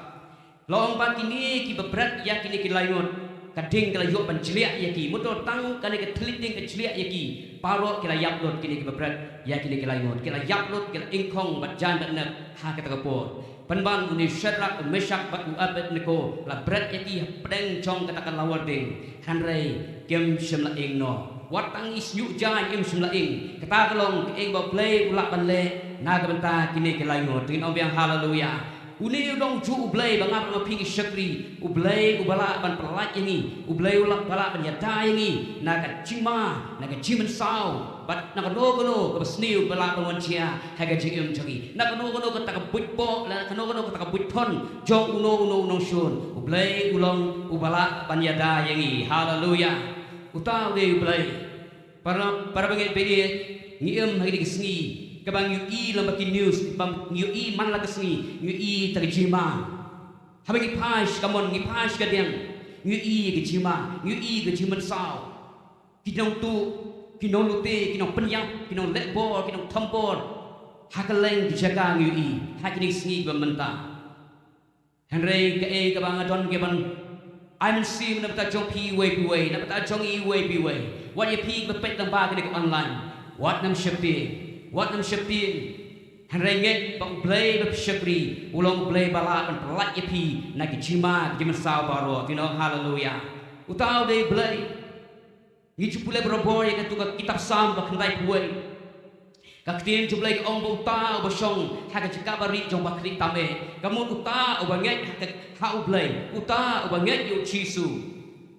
La ong ba kine kiba bret ïa kine ki lai ngut, ka ding ka la ïoh ban jliah ïa ki. Mut tang kane ka thylliej ding ka jliah ïa ki, baroh ki la ïap lut, kine kiba bret ïa kine ki lai ngut, ki la ïap lut, ki la ingkhong bad jaiñ bad nep ha kata ka por. Pynban une u Shadrak, u Meshak bad u Abednego la bret ïa ki hapdeng jong kata ka lawar ding, hynrei kim shym la ing noh. Wat tang i shñiuh jaiñ im shym la ing. Kata ka long kaei ba U Blei u lah ban leh na ka bynta kine ki lai ngut. To ngin ong biang haleluya. Une u long juh U Blei ba nga bad ma phi ngi shakri, U Blei uba lah ban pyllait ïa ngi, U Blei uba lah ban ïada ïa ngi na ka jingma, na ka jingmynsaw, bad na kano kano kaba sniew ba lah ban wan jia ha ka jingim jong ngi. Na kano kano kata ka buit bok, na kano kano kata ka buit thon jong uno uno u nongshun, U Blei u long uba lah ban ïada ïa ngi. Haleluya. Uta u dei U Blei. Para, para bangeit, bangeit, ngi im ha kine ki sngi kaba ngi ïohi lem bad ki news, ba ngi ïohi man la ka sngi, ngi ïohi ta ka jingma. Haba ngi phai sha kamon, ngi phai sha kadiang, ngi ïohi ka jingma, ngi ïohi ka jingmynsaw. Ki nongtuh, ki nonglute, ki nongpynïap, ki nongleh bor, ki nongthombor. Ha kylleng ki jaka ngi ïohi ha kine ki sngi kiba mynta. Hynrei kaei kaba nga don ka ban ai mynsiem na bynta jong phi iwei pa iwei, na bynta jong i iwei pa iwei, wat ïa phi ba peit lyngba kane ka online, wat nang sheptieng, wat nang sheptieng. Hynrei ngeit ba U Blei ba phi shakri u long U Blei ba lah ban pyllait ïa phi na ki jingma, ki jingmynsaw baroh. Ki nong haleluya. Uta u dei U Blei. Ngi ju pule barabor ïa kato ka kitab Salm ba khyndai phew wei. Ka ktien jong U Blei ka ong ba uta uba shong ha ka jaka barieh jong u Bakhlieh tam eh, ka mut uta uba ngeit ha ka, ha U Blei, uta uba ngeit ïa U Jisu,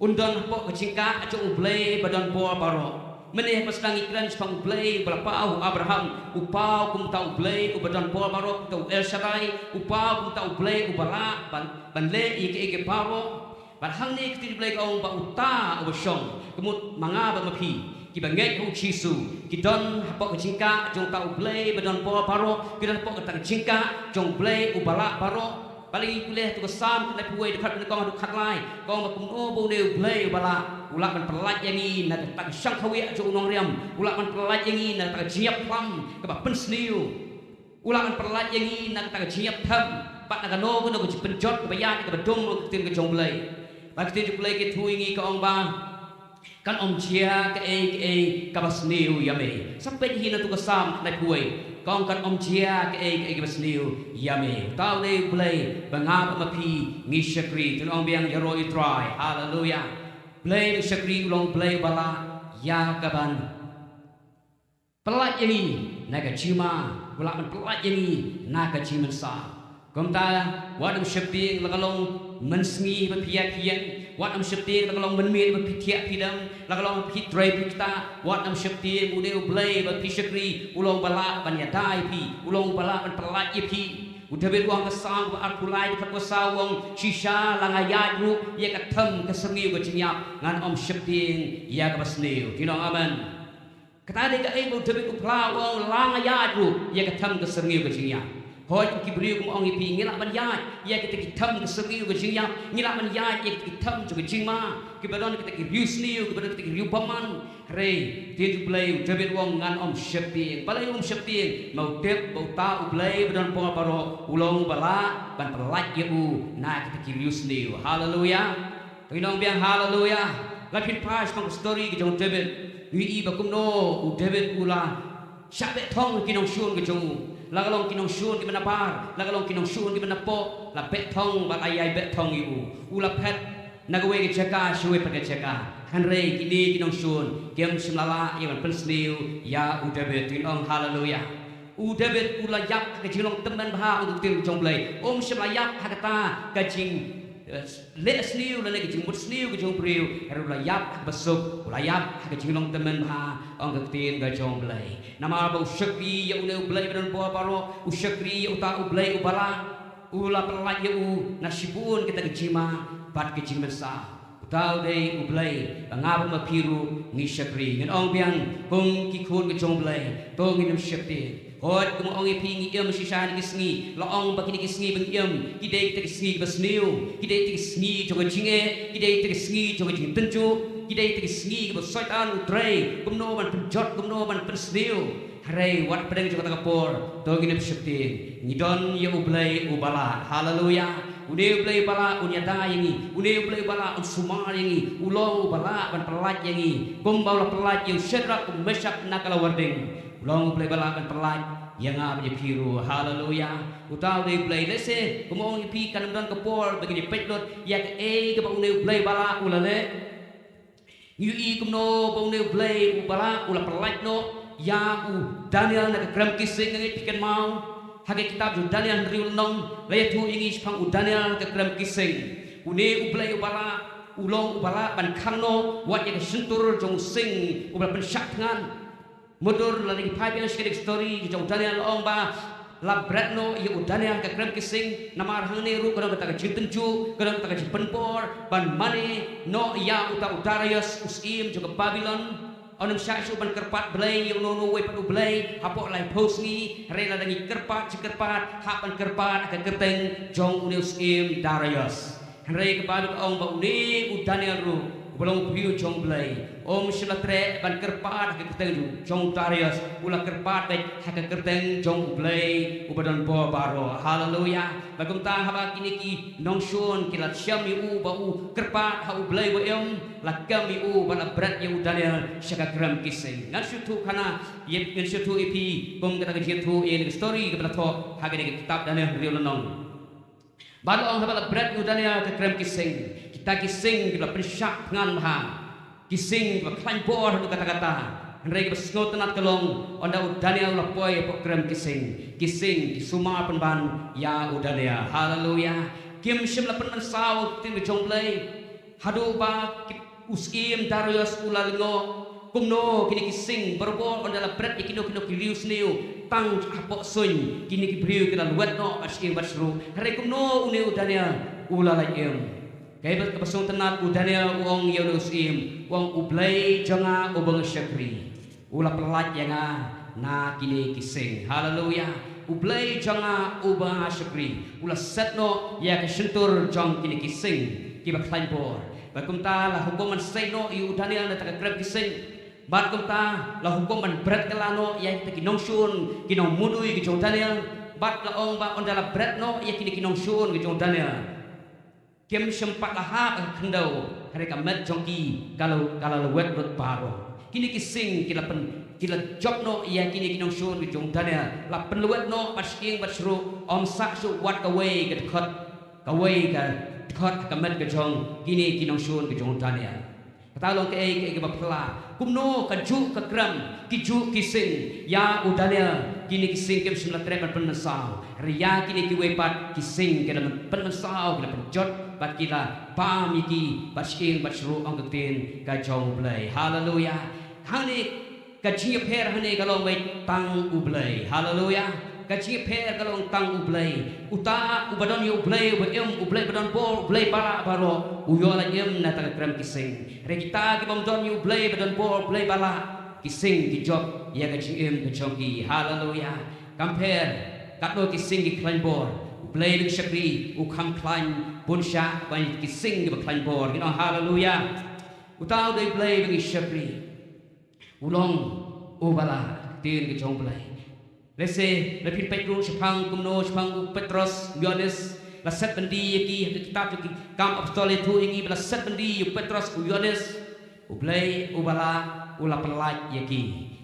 un don hapoh ka jingkah jong U Blei ba don bor baroh. Mynne haba sdang ngi kren shaphang U Blei uba la paw ha u Abraham, u paw kum uta U Blei uba don bor baroh, kum uta u El Shaddai, u paw kum uta U Blei uba lah ban, ban leh ïa kiei kiei baroh. Bad hangne ka ktien U Blei ka ong ba uta uba shong, ka mut ma nga bad ma phi, kiba ngeit ha U Jisu, ki don hapoh ka jingkah jong uta U Blei ba don bor baroh, ki don hapoh kata ka jingkah jong U Blei uba lah baroh. Balei ngi pule ha tu ka Salm khatlai phew wei, dkhot khatnyngkong haduh khatlai, ka ong ba kumno ba une U Blei uba lah u lah ban pyllait ïa ngi na kata ka shangkhawiah jong u nongriam, u lah ban pyllait ïa ngi na kata ka jingïap phlam kaba pynsniew, u lah ban pyllait ïa ngi na kata ka jingïap them bad na kano kano ka jingpynjot kaba ïaid kaba dum, ka ktien ka jong U Blei. Bad ka ktien jong U Blei ka ïathuh ïa ngi, ka ong ba kan ym jia kaei kaei kaba sniew ïa me. Sa peit hi na tu ka Salm khatlai phew wei, ka ong kan ym jia kaei kaei kaba sniew ïa me. Uta u dei U Blei ba nga bad ma phi ngi shakri. To ngin ong biang, ïaroh ïa U Trai. Haleluia. Blei ngi shakri u long Blei uba lah ïa kaban pyllait ïa ngi na ka jingma, u lah ban pyllait ïa ngi na ka jingmynsaw. Kumta, wat nym sheptieng la ka long mynsngi ba phi ïaid phi ïeng, wat nym sheptieng la ka long mynmiet ba phi thiah phi dem, la ka long ba phi trei phi ktah, wat nym sheptieng, une U Blei ba phi shakri u long uba lah ban ïada ïa phi, u long uba lah ban pyllait ïa phi. U David u ong ha ka Salm kaba arphew lai, dkhot kaba saw u ong, shisha la nga ïaid ruh ïa ka them ka syrngiew ka jingïap, ngan ym sheptieng ïa kaba sniew. Ki ong amen. Kata dei kaei ba u David u phla, u ong la nga ïaid ruh ïa ka them ka syrngiew ka jingïap. Hooid, ki briew kum ong ïa phi, ngi lah ban ïaid ïa kita ki them ka syrngiew ka jingïap, ngi lah ban ïaid ïa kita ki them jong ka jingma, kiba don kita ki riewsniew, kiba don kita ki riewbymman. Hynrei ktien U Blei, u David u ong ngan ym sheptieng. Balei um sheptieng? Ma u tip ba uta U Blei ba don bor baroh u long uba lah ban pyllait ïa u na kita ki riewsniew. Haleluia. To ngin ong biang haleluia. Lada phi phai shaphang ka story ka jong u David, ngi ïohi ba kumno u David u la shah beh thong ki nongshun ka jong u. La ka long ki nongshun kiba nabar, la ka long ki nongshun kiba napoh, la beh thong bad la ïai beh thong ïa u. U la phet na kawei ka jaka sha kawei pat ka jaka. Hynrei kine ki nongshun kim shym la lah ïa ban pynsniew ïa u David. To ngin ong haleluia. U David u la ïap ha ka jinglong tymmen bha, ong ka ktien ka jong U Blei. Um shym la ïap ha kata ka jing, eh, leh sniew lane ka jingmut sniew ka jong u briew. Hynrei u la ïap ha kaba suk, u la ïap ha ka jinglong tymmen bha, ong ka ktien ka jong U Blei. Namar ba u shakri ïa une U Blei ba don bor baroh, u shakri ïa uta U Blei uba lah, u la pyllait ïa u na shibun kita ki jingma bad ki jingmynsaw. Uta u dei U Blei ba nga bad ma phi ruh ngi shakri. Ngin ong biang kum ki khun ka jong U Blei, to ngin ym sheptieng. Hooid, kum ong ïa phi, ngi im shisha ha kine ki sngi. La ong ba kine ki sngi ba ngi im ki dei kita ki sngi kiba sniew, ki dei kita ki sngi jong ka jingeh, ki dei kita ki sngi jong ka jingtynjuh, ki dei kita ki sngi kaba u Soitan u trei kumno ban pynjot, kumno ban pynsniew. Hynrei wat pdeng jong kata ka por, to ngin ym sheptieng. Ngi don ïa U Blei uba lah. Haleluia. Une U Blei uba lah un ïada ïa ngi. Une U Blei uba lah un sumar ïa ngi. U long uba lah ban pyllait ïa ngi, kumba u la pyllait ïa u Shadrak, u Meshak na ka lawarding. U long U Blei uba lah ban pyllait ïa nga bad ïa phi ruh. Haleluia. Uta u dei U Blei. Lehse kum ong ïa phi, kan ym don ka por ba ngin ïa peit lut ïa kaei kaba une U Blei uba lah u la leh. Ngi ïohi kumno ba une U Blei uba lah u la pyllait noh ïa u Daniel na ka krem ki sing. Nga ngeit phi kynmaw, ha ka kitab jong u Daniel hynriew lynnong la ïathuh ïa ngi shaphang u Daniel na ka krem ki sing. Une U Blei uba lah u long uba lah ban khang noh wat ïa ka shyntur jong u sing uba la pynshah thngan. Mutdur lada ngi phai biang sha kane ka story ka jong u Daniel, la ong ba la bret noh ïa u Daniel ha ka krem ki sing. Namar hangne ruh ka don kata ka jingtynjuh, ka don kata ka jingpynbor ban mane noh ïa uta u Darius u syiem jong ka Babilon. Un ym shah shuh ban kyrpad Blei ïa uno uno uwei pat u blei hapoh laiphew sngi. Hynrei lada ngi kyrpad, jingkyrpad, hap ban kyrpad ha ka kyrteng jong une u syiem Darius. Hynrei kaba bit ka ong ba une u Daniel ruh uba long u briew jong u Blei, um shym la treh ban kyrpad ha ka kyrteng jong, jong u Darius, u la kyrpad beit ha ka kyrteng jong u Blei uba don bor baroh. Haleluia. Bad kumta haba kine ki nongshun ki la shem ïa u ba u kyrpad ha u Blei ba im, la kem ïa u bad la bret ïa u Daniel sha ka krem ki sing. Ngan shu thoh khana, ïa, ngan shu thoh ïa phi kum kata ka jingthoh ïa kane ka story kaba la thoh ha kane ka kitab Daniel hynriew lynnong. Bad la ong haba la bret ïa u Daniel ha ka krem ki sing, kita ki sing kiba la pynshah thngan bha, ki sing kiba khlaiñ bor haduh katta katta. Hynrei kaba sngewtynnat ka long, ynda u Daniel u la poi hapoh krem ki sing, ki sing ki sumar pynban ïa u Daniel. Haleluia. Kim shym la pynmynsaw ïa ka ktien ka jong u Blei. Haduh ba ki, u syiem Darius u la lyngngoh, Kumno kine ki sing barabor ynda la bret ïa kino kino ki riew sniew tang hapoh suiñ, kine ki briew ki la lwet noh bad shyieng bad shruh. Hynrei kumno une u Daniel u la lait im? Kaei ba ka ba sngewtynnat, u Daniel u ong ïa une u syiem, u ong, "U Blei jong nga uba nga shakri, u la pyllait ïa nga na kine ki sing." Haleluya. "U Blei jong nga uba nga shakri, u la set noh ïa ka shyntur jong kine ki sing kiba khlaiñ bor." Bad kumta la hukum ban sei noh ïa u Daniel na kata ka krem ki sing. Bad kumta la hukum ban bret kylla noh ïa kita ki nongshun, ki nongmudui ki jong u Daniel. Bad la ong ba ynda la bret noh ïa kine ki nongshun ki jong u Daniel, kim shym pat la hap ka khyndew, hynrei ka met jong ki ka la, ka la lwet lut baroh. Kine ki sing ki la pyn, ki la jop noh ïa kine ki nongshun ki jong u Daniel, la pynlwet noh bad shyieng bad shruh, ym sah shuh wat kawei ka dkhot, kawei ka dkhot ha ka met ka jong kine ki nongshun ki jong u Daniel. Kata long kaei kaei kaba phylla. Kumno kajuh ka krem, kijuh ki sing, ïa u Daniel kine ki sing kim shym la treh ban pynmynsaw. Hynrei ïa kine kiwei pat ki sing ki la pynmynsaw, ki la pynjot bad ki la bam ïa ki bad shyieng bad shruh, ong ka ktien ka jong u Blei. Haleluya. Hangne ka jingïapher hangne ka long beit tang u Blei. Haleluya. Ka jingïapher ka long tang u Blei. Uta uba don ïa u Blei uba im, u Blei ba don bor, u Blei ba lah baroh, u ïoh lait im na kata ka krem ki sing. Hynrei kita ki bym don ïa u Blei ba don bor, u Blei ba lah, ki sing ki jop ïa ka jingim ka jong ki. Haleluya. Kam pher katno ki sing ki khlaiñ bor, u Blei ba ngi shakri u kham khlaiñ bun shah ba ki sing kiba khlaiñ bor. Ngin ong haleluya. Uta u dei u Blei ba ngi shakri. U long uba lah, ktien ka jong u Blei. Lehse lada phin peit ruh shaphang kumno shaphang u Petros, u Ïoannis, la set byndi ïa ki ha ka kitab jong ki Kam Apostol, ïathuh ïa ngi ba la set byndi ïa u Petros, u Ïoannis. U Blei uba lah u la pyllait ïa ki.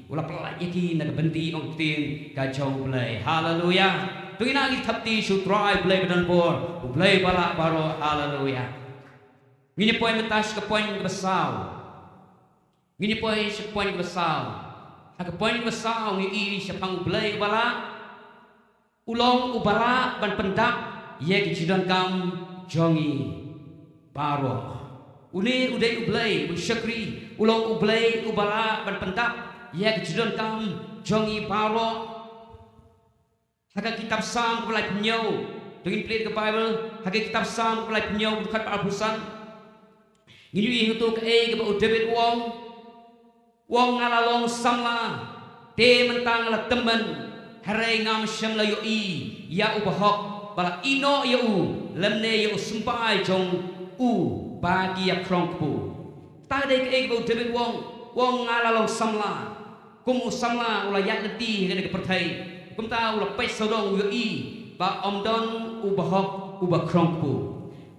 U la pyllait ïa ki na ka byndi, ong ka ktien ka jong u Blei. Haleluya. To ngin nang ïa thap kti sha u Trai u Blei ba don bor, u Blei ba lah baroh. Haleluya. Ngin ïa poi mynta sha ka point kaba saw. Ngin ïa poi sha ka point kaba saw. Ha ka point kaba saw ngi ïohi shaphang u Blei uba lah. U long uba lah ban pyndap ïa ki jingdonkam jong ngi baroh. Une u dei u Blei ba ngi shakri, u long u Blei uba lah ban pyndap ïa ki jingdonkam jong ngi baroh. Ha ka kitab Salm kaba laiphew hynñiew, to ngin plie ka Baibl, ha ka kitab Salm kaba laiphew hynñiew, dkhot ba arphew san. Ngin ïohi hangto kaei kaba u David u ong. U ong, nga la long samla, te mynta nga la tymmen, hynrei ngam shym la ïohi ïa u bahok ba la ïehnoh ïa u, lymne ïa u symbai jong u ba ki ïakhrong kpu. Kata dei kaei kaba u David u ong, u ong nga la long samla. Kum u samla u la ïaid lynti ha kane ka pyrthei, kumta u la peit sawdong u ïohi ba ym don u bahok uba khrong kpu.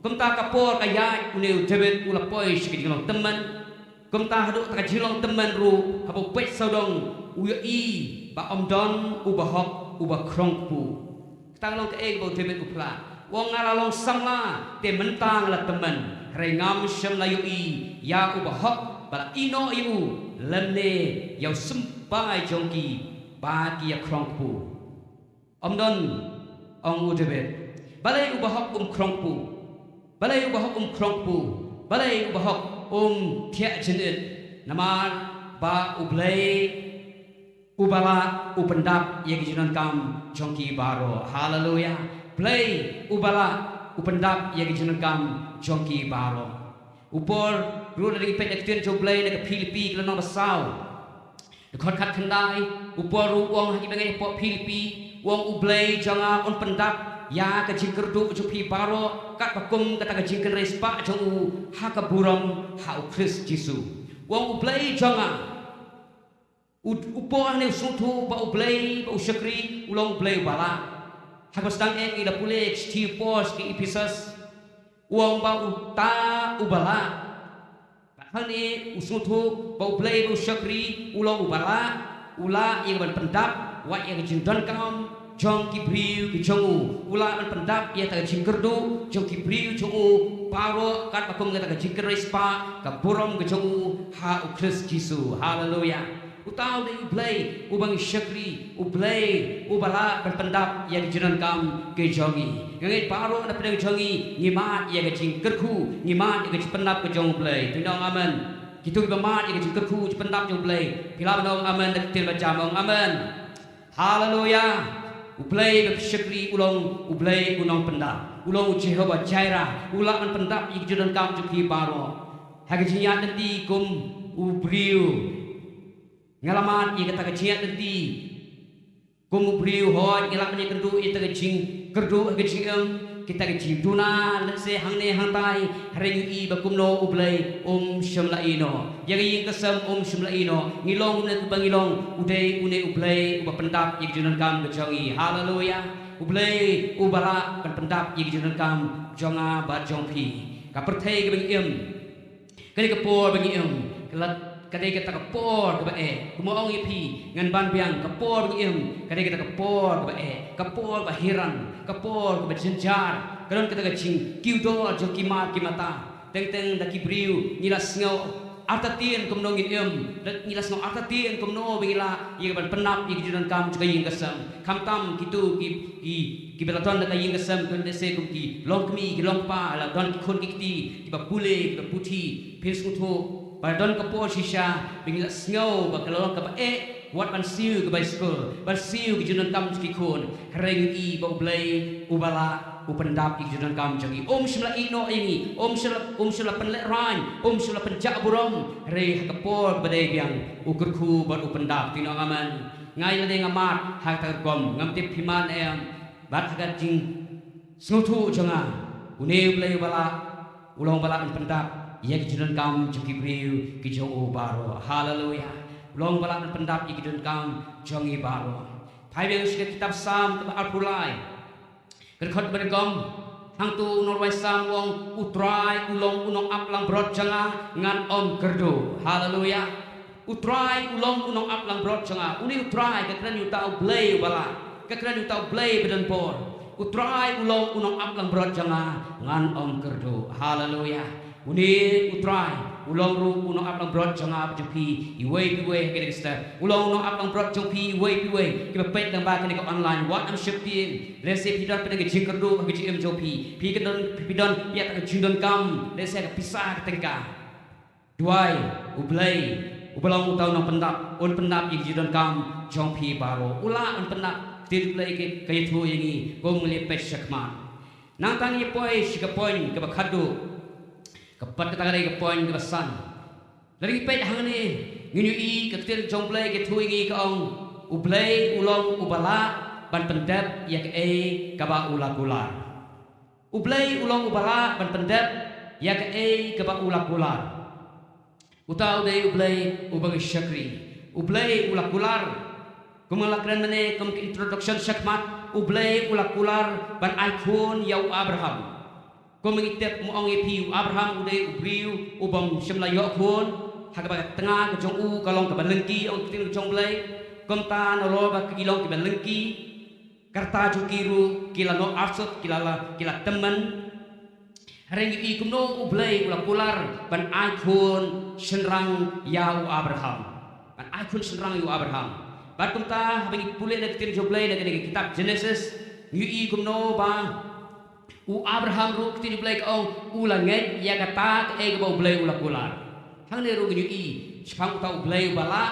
Kumta ka por ka ïaid une u David u la poi sha ka jinglong tymmen. Kumta haduh kata ka jinglong tymmen ruh haba u peit sawdong u ïohi ba ym don u bahok uba khrong kpu. Kata ka long kaei kaba u David u phla. U ong nga la long samla, te mynta nga la tymmen, hynrei ngam shym la ïohi ïa u bahok ba la ïehnoh ïa u, lymne ïa u symbai jong ki ba ki ïakhrong kpu. Ym don, ong u David. Balei u bahok um khrong kpu? Balei u bahok um khrong kpu? Balei u bahok um thiah jynit? Namar ba u Blei uba lah u pyndap ïa ki jingdonkam jong ki baroh. Haleluya. Blei uba lah u pyndap ïa ki jingdonkam jong ki baroh. U por ruh lada ngi peit na ka ktien jong u Blei na ka Philippi ka lynnong ba saw, dkhot khatkhyndai, u por ruh u ong ha kiba ngi ïa pdeng Philippi, u ong u Blei jong nga un pyndap ïa ka jingkyrduh jong phi baroh katba kum kata ka jingkynrei spah jong u ha ka burom ha u Khrist Jisu. U ong u Blei jong nga. U, u por hangne u sngewthuh ba u Blei ba u shakri u long u Blei uba lah. Ha kaba sdang eh ngi la pule ka shithi u Paul sha ki Ephesus, u ong ba uta uba lah. Hangne u sngewthuh ba u Blei ba u shakri u long uba lah, u lah ïa ka ban pyndap wat ïa ka jingdonkam jong ki briew ki jong u, u lah ban pyndap ïa ka jingkyrduh jong ki briew jong u baroh katba kum kata ka jingkynrei spah ka burom ka jong u ha u Khrist Jisu. Haleluya. Uta u dei u Blei uba ngi shakri, u Blei uba lah ban pyndap ïa ka jingdonkam ka jong ngi. Nga ngeit baroh na pdeng jong ngi ngi mad ïa ka jingkyrkhu, ngi mad ïa ka jingpyndap ka jong u Blei. To ngin ong amen. Kito kiba mad ïa ka jingkyrkhu jingpyndap jong U Blei, phi lah ban ong amen da ka ktien ba jam, ong amen. Haleluya. U Blei ba shakri u long U Blei u nongpyndap, u long u Jehovah Jireh, u lah ban pyndap ïa ki jingdonkam jong phi baroh. Ha ka jingïaid lynti kum u briew, nga la mad ïa kata ka jingïaid lynti kum u briew, hooid, ngi lah ban ïakynduh ïa kita ka jingkyrduh ha ka jingim, kita ka jingduna lehse hangne hangtai, hynrei ngi i ba kumno U Blei um shym la ïehnoh. Ïa ka ïing ka sem um shym la ïehnoh. Ngi long kumne kumba ngi long, u dei une U Blei uba pyndap ïa ka jingdonkam ka jong ngi. Haleluya. U Blei uba lah ban pyndap ïa ka jingdonkam jong nga bad jong phi. Ka pyrthei kaba ngi im, ka dei ka por ba ngi im, ka la, ka dei kata ka por kaba eh. Kumba ong ïa phi, ngan ban biang, ka por ba ngi im ka dei kata ka por kaba eh, ka por ba hiran, ka por kaba jynjar, ka don kata ka jingkiew dor jong ki mar ki mata. Teng teng da ki briew ngi la sngew artatien kumno ngin im, da ngi la sngew artatien kumno ba ngi lah ïa ka ban pyndap ïa ka jingdonkam jong ka ïing ka sem. Khamtam kito ki, ki, kiba la don da ka ïing ka sem, kum lehse kum ki longkmie ki longkpa, la don ki khun ki kti kiba pule kiba puthi, phin sngewthuh ba don ka por shisha ba ngi la sngew ba ka la long kaba eh wat ban siew ka bicycle, ban siew ka jingdonkam jong ki khun. Hynrei ngi i ba U Blei uba lah u pyndap ïa ka jingdonkam jong ngi. Um shym la ïehnoh ïa ngi, um shym la, um shym la pynlehraiñ, um shym la pynjah burom. Hynrei ha ka por ba dei biang u kyrkhu bad u pyndap. Phin ong amen. Nga ïa lade nga mad ha kata ka rukom, ngam tip phi mad ne em. Bad ha ka jingsngewthuh jong nga, une U Blei uba lah u long uba lah ban pyndap ïa ki jingdonkam jong ki briew ki jong u baroh. Haleluya. U long uba lah ban pyndap ïa ki jingdonkam jong ngi baroh. Phai biang sha ka kitab Salm kaba arphew lai, ka dkhot ba nyngkong. Hangto u nongrwai Salm u ong, U Trai u long u nongap langbrot jong nga, ngan ym kyrduh. Haleluya. U Trai u long u nongap langbrot jong nga. Une U Trai ka kren ïa uta U Blei uba lah, ka kren ïa uta U Blei ba don bor. U Trai u long u nongap langbrot jong nga, ngan ym kyrduh. Haleluya. Une U Trai u long ruh u nongap langbrot jong nga bad jong phi iwei pa iwei ha kane ka step. U long u nongap langbrot jong phi iwei pa iwei kiba peit lyngba kane ka online. Wat ym sheptieng, lehse phi don pat ka jingkyrduh ha ka jingim jong phi. Phi ka don, phi don ïa ka jingdonkam, lehse ka pisa, ka tyngka. Duwai U Blei uba long uta u nongpyndap, un pyndap ïa ka jingdonkam jong phi baroh. U lah un pyndap. Ka ktien U Blei ka ïathuh ïa ngi, kum ngi leit peit shakhmat. Nangta ngin ïa poi sha ka point kaba khatduh, ka pat kata ka dei ka point kaba san. Lada ngi peit hangne, ngin ïohi ka ktien jong U Blei ka ïathuh ïa ngi, ka ong, U Blei u long uba lah ban pyndep ïa kaei kaba u la kular. U Blei u long uba lah ban pyndep ïa kaei kaba u la kular. Uta u dei U Blei uba ngi shakri. U Blei u la kular, kum nga la kren mynne kum ka introduction shakhmat, U Blei u la kular ban ai khun ïa u Abraham. Kum ngi tip, ma ong ïa phi, u Abraham u dei u briew u bym shym la ïoh khun, ha kaba ka tnga ka jong u ka long kaba lyngkhi, ong ka ktien ka jong U Blei. Kumta nalor ba ki long kiba lyngkhi, ka rta jong ki ruh ki la noh arsut, ki la, la, ki la tymmen. Hynrei ngi i kumno U Blei u la kular ban ai khun shynrang ïa u Abraham. Ban ai khun shynrang ïa u Abraham. Bad kumta haba ngi pule na ka ktien jong U Blei na kane ka kitab Genesis, ngi i kumno ba u Abraham ruh, ka ktien U Blei ka ong, u la ngeit ïa kata kaei kaba U Blei u la kular. Hangne ruh ngi i shaphang uta U Blei uba lah.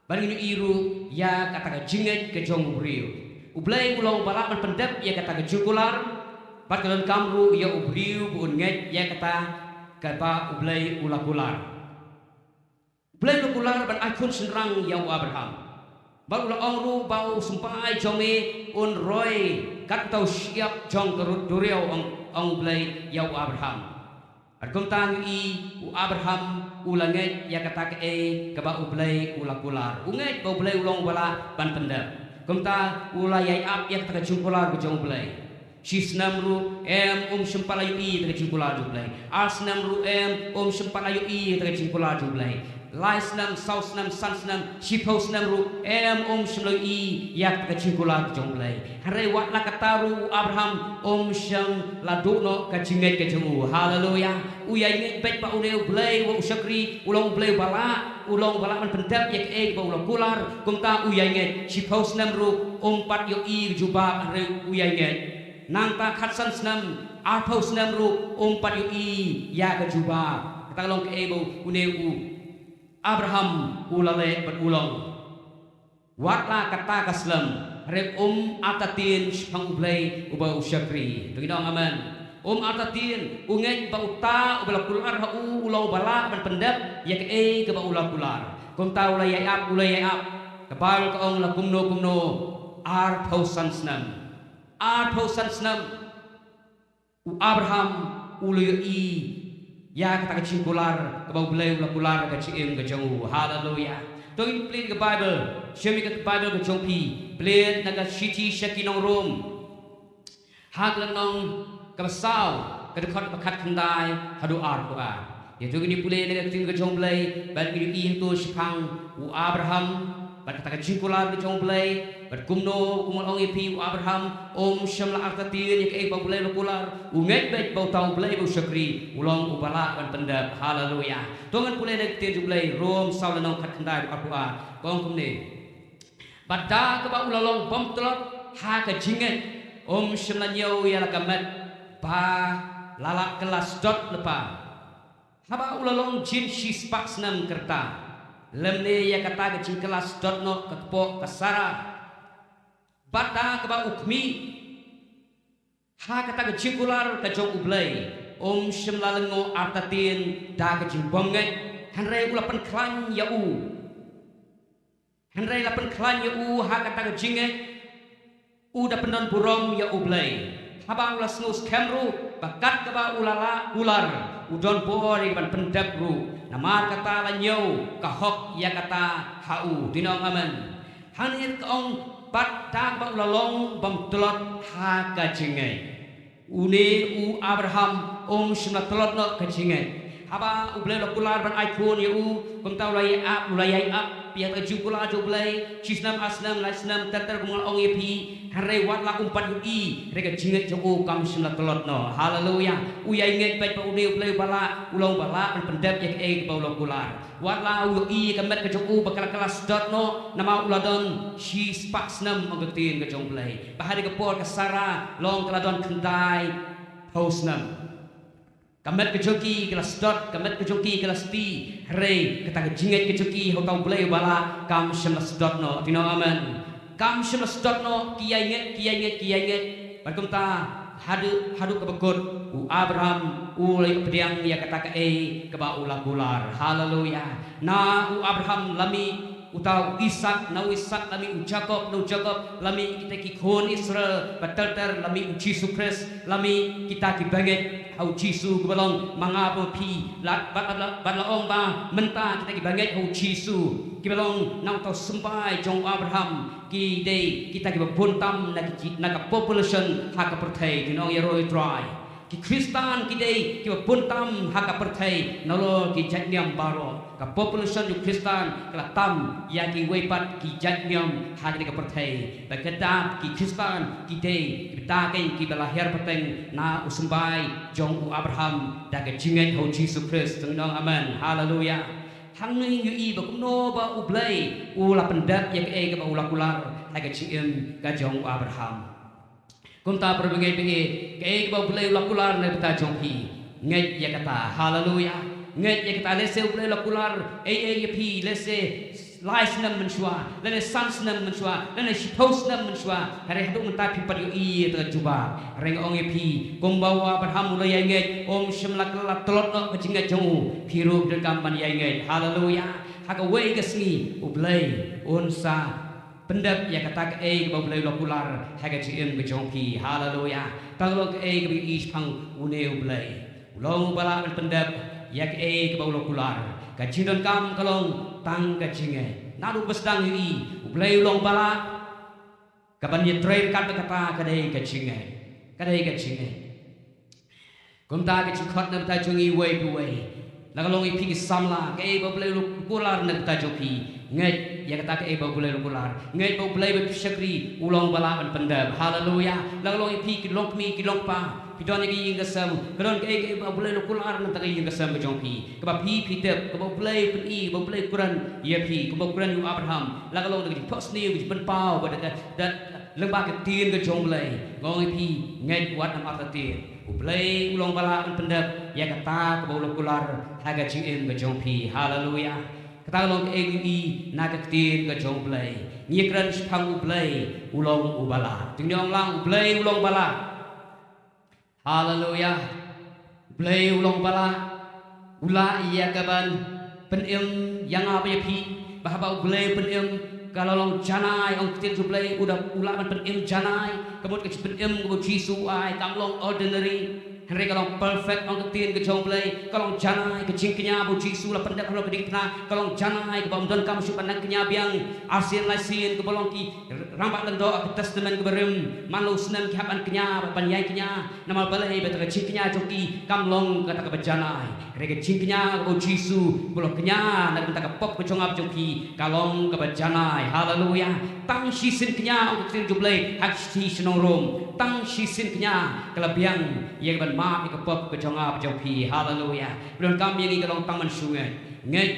Bad ngi i ruh ïa kata ka jingngeit ka jong u briew. U Blei u long uba lah ban pyndep ïa kata ka jingkular. Bad ka donkam ruh ïa u briew ba un ngeit ïa kata kaba U Blei u la kular. U Blei u la kular ban ai khun shynrang ïa u Abraham. Bad u la ong ruh ba u symbai jong me un roi kat uta u shyiap jong ka rud duriaw, ong, ong U Blei ïa u Abraham. Bad kumta ngi i u Abraham u la ngeit ïa kata kaei kaba U Blei u la kular. U ngeit ba U Blei u long uba lah ban pyndep. Kumta u la ïai ap ïa kata ka jingkular ka jong U Blei. Shi snem ruh em, um shym pat la ïohi ïa kata ka jingkular jong U Blei. Ar snem ruh em, um shym pat la ïohi ïa kata ka jingkular jong U Blei. Lai snem, saw snem, san snem, shiphew snem ruh em, um shym la ïohi ïa kata ka jingkular ka jong U Blei. Hynrei wat la katta ruh u Abraham um shym la duh noh ka jingngeit ka jong u. Haleluya. U ïai ngeit beit ba une U Blei uba u shakri u long U Blei uba lah, u long uba lah ban pyndep ïa kaei ba u la kular. Kumta u ïai ngeit. Shiphew snem ruh um pat ïohi ka jubab, hynrei u ïai ngeit. Nangta khatsan snem, arphew snem ruh um pat ïohi ïa ka jubab. Kata ka long kaei ba une u Abraham u la leh bad u long. Wat la kata ka slem, hynrei um artatien shaphang U Blei uba u shakri. To ngin ong amen. Um artatien, u ngeit ba uta uba la kular ha u u long uba lah ban pyndep ïa kaei kaba u la kular. Kumta u la ïai ap, u la ïai ap. Ka Baibl ka ong la kumno kumno, arphew san snem. Arphew san snem. U Abraham u la ïohi ïa kata ka jingkular kaba U Blei u la kular ha ka jingim ka jong u. Haleluya. To ngin plie ka Baibl, shem ïa ka Baibl ka jong phi, plie na ka shithi sha ki nong Rom. Ha ka lynnong kaba saw, ka dkhot ba khatkhyndai haduh arphew ar. Ïa to ngin pule na ka ktien ka jong U Blei, bad ngin ïohi hato shaphang u Abraham, bad kata ka jingkular ka jong U Blei, bad kumno, kumno ong ïa phi u Abraham, um shym la artatien ïa kaei ba U Blei u la kular, u ngeit beit ba uta U Blei ba u shakri, u long uba lah ban pyndep. Haleluya. To ngin pule na ka ktien jong U Blei, Rom saw lynnong khatkhyndai haduh arphew ar. Ka ong kumne. Bad da kaba u la long bym tlot ha ka jingngeit, um shym la ñiew ïa la ka met ba la lah kylla sdot lypa. Haba u la long jin shispah snem ka rta, lymne ïa kata ka jingkylla sdot noh ka kpoh ka Sara. Bad da kaba u khmih ha kata ka jingkular ka jong U Blei, um shym la lyngngoh artatien da ka jingbymngeit, hynrei u la pynkhlaiñ ïa u. Hynrei la pynkhlaiñ ïa u ha kata ka jingngeit, u da pyndon burom ïa U Blei. Haba u la sngewskhem ruh ba kat kaba u la lah kular, u don bor ïa ka ban pyndep ruh. Namar kata la ñiew ka hok ïa kata ha u. To ngin ong amen. Hangne ka ong bad da kaba u la long bym tlot ha ka jingngeit. Une u Abraham um shym la tlot noh ka jingngeit. Haba U Blei u la kular ban ai khun ïa u, kumta u la ïai ap, u la ïai ap ïa ka jingkular jong U Blei, shi snem, ar snem, lai snem, ter ter kumba nga la ong ïa phi, hynrei wat la um pat ïohi, hynrei ka jingngeit jong u kam shym la tlot noh. Haleluya. U ïai ngeit beit ba une U Blei uba lah, u long uba lah ban pyndep ïa kaei kaba u la kular. Wat la u ïohi ïa ka met ka jong u ba ka la kylla sdot noh, namar u la don shispah snem, ong ka ktien ka jong U Blei. Bad ha kane ka por ka Sara long ka la don khyndaiphew snem. Ka met ka jong ki ka la sdot, ka met ka jong ki ka la sdih, hynrei kata ka jingngeit ka jong ki ha uta U Blei uba lah kam shym la sdot noh. To ngin ong amen. Kam shym la sdot noh, ki ïai ngeit, ki ïai ngeit, ki ïai ngeit. Bad kumta haduh, haduh kaba kut u Abraham u la ïoh pdiang ïa kata kaei kaba u la kular. Haleluya. Na u Abraham la mih uta u Isak, na u Isak la mih u Jakob, na u Jakob la mih kita ki khun Israel, bad ter ter la mih u Jisu Khrist, la mih kita ki bangeit ha u Jisu kiba long ma nga bad ma phi, la, bad, bad, bad la ong ba mynta kita ki bangeit ha u Jisu kiba long na uta u symbai jong u Abraham, ki dei kita kiba bun tam na ki, na ka population ha ka pyrthei. To ngin ong ïaroh ïa U Trai. Ki Khristan ki dei kiba bun tam ha ka pyrthei nalor ki jait niam baroh. Ka population jong u Khristan ka la tam ïa kiwei pat ki jait niam ha kane ka pyrthei. Bad kita ki Khristan ki dei kita keiñ kiba la hiar pateng na u symbai jong u Abraham da ka jingngeit ha u Jisu Khrist. To ngin ong amen. Haleluya. Hangne ngin ïohi ba kumno ba U Blei u la pyndep ïa kaei kaba u la kular ha ka jingim ka jong u Abraham. Kumta para bangeit, bangeit, kaei kaba U Blei u la kular na ka bynta jong phi, ngeit ïa kata. Haleluya. Ngeit ïa kata. Lehse U Blei u la kular ei ei ïa phi, lehse lai snem mynshuwa, lane san snem mynshuwa, lane shiphew snem mynshuwa, hynrei haduh mynta phim pat ïohi ïa kata ka jubab. Hynrei nga ong ïa phi, kumba u Abraham u la ïai ngeit, um shym la kylla tlot noh ka jingngeit jong u. Phi ruh phi donkam ban ïai ngeit. Haleluya. Ha kawei ka sngi U Blei un sa pyndep ïa kata kaei kaba U Blei u la kular ha ka jingim ka jong phi. Haleluya. Tang long kaei kaba ngi ïohi shaphang une U Blei, u long uba lah ban pyndep ïa kaei kaba u la kular. Ka jingdonkam ka long tang ka jingngeit. Naduh ba sdang ïohi U Blei u long uba lah, kaban ïatrei ryngkat bad kata ka dei ka jingngeit. Ka dei ka jingngeit. Kumta ka jingkhot na ka bynta jong ngi uwei pa uwei, la ka long ïa phi ki samla, kaei ba U Blei u la kular na ka bynta jong phi, ngeit ïa kata kaei ba U Blei u la kular. Ngeit ba U Blei ba phi shakri u long uba lah ban pyndep. Haleluya. La ka long ïa phi ki longkmie ki longkpa, phi don ïa ka ïing ka sem, ka don kaei kaei ba U Blei u la kular na ka bynta ka ïing ka sem ka jong phi, kaba phi phi tip, kaba U Blei u pyni, kaba U Blei u kren ïa phi, kumba u kren ïa u Abraham. La ka long da ka jingphohsniew, ka jingpynpaw, ba da ka, da Lyngba ka ktien ka jong U Blei, nga ong ïa phi, ngeit wat nym artatien. U Blei u long ba lah ban pyndep ïa kata kaba u la kular ha ka jingim ka jong phi. Haleluya. Kata ka long kaei ngi i na ka ktien ka jong U Blei. Ngi kren shaphang U Blei u long uba lah. Te ngi ong lang, U Blei u long ba lah. Haleluya. U Blei u long ba lah. U lah ïa kaban pynim ïa nga bad ïa phi. Ba haba U Blei u pynim, ka la long janai, ong ka ktien jong U Blei, u da, u lah ban pynim janai. Ka mut ka jingpynim kaba U Jisu u ai kam long ordinary. Hynrei ka long perfect, ong ka ktien ka jong U Blei. Ka long janai, ka jingkñia ba U Jisu u la pyndep halor ka diengphna, ka long janai kaba ym donkam shuh ban nang kñia biang arsien laisien, kaba long ki rangbah lyngdoh ha ka Testament kaba rim. Man la u snem ki hap ban kñia, ban ïai kñia. Namar balei? Ba kata ka jingkñia jong ki kam long kata kaba janai. Hynrei ka jingkñia kaba U Jisu u la kñia na ka bynta ka pop ka jong nga bad jong phi, ka long kaba janai. Haleluya. Tang shisien kñia, ong ka ktien jong U Blei, ha ka shithi sha ki nong Rom. Tang shisien kñia ka la biang ïa kaban map ïa ka pop ka jong nga bad jong phi. Haleluya. Ba donkam ïa ngi ka long tang ban shu ngeit. Ngeit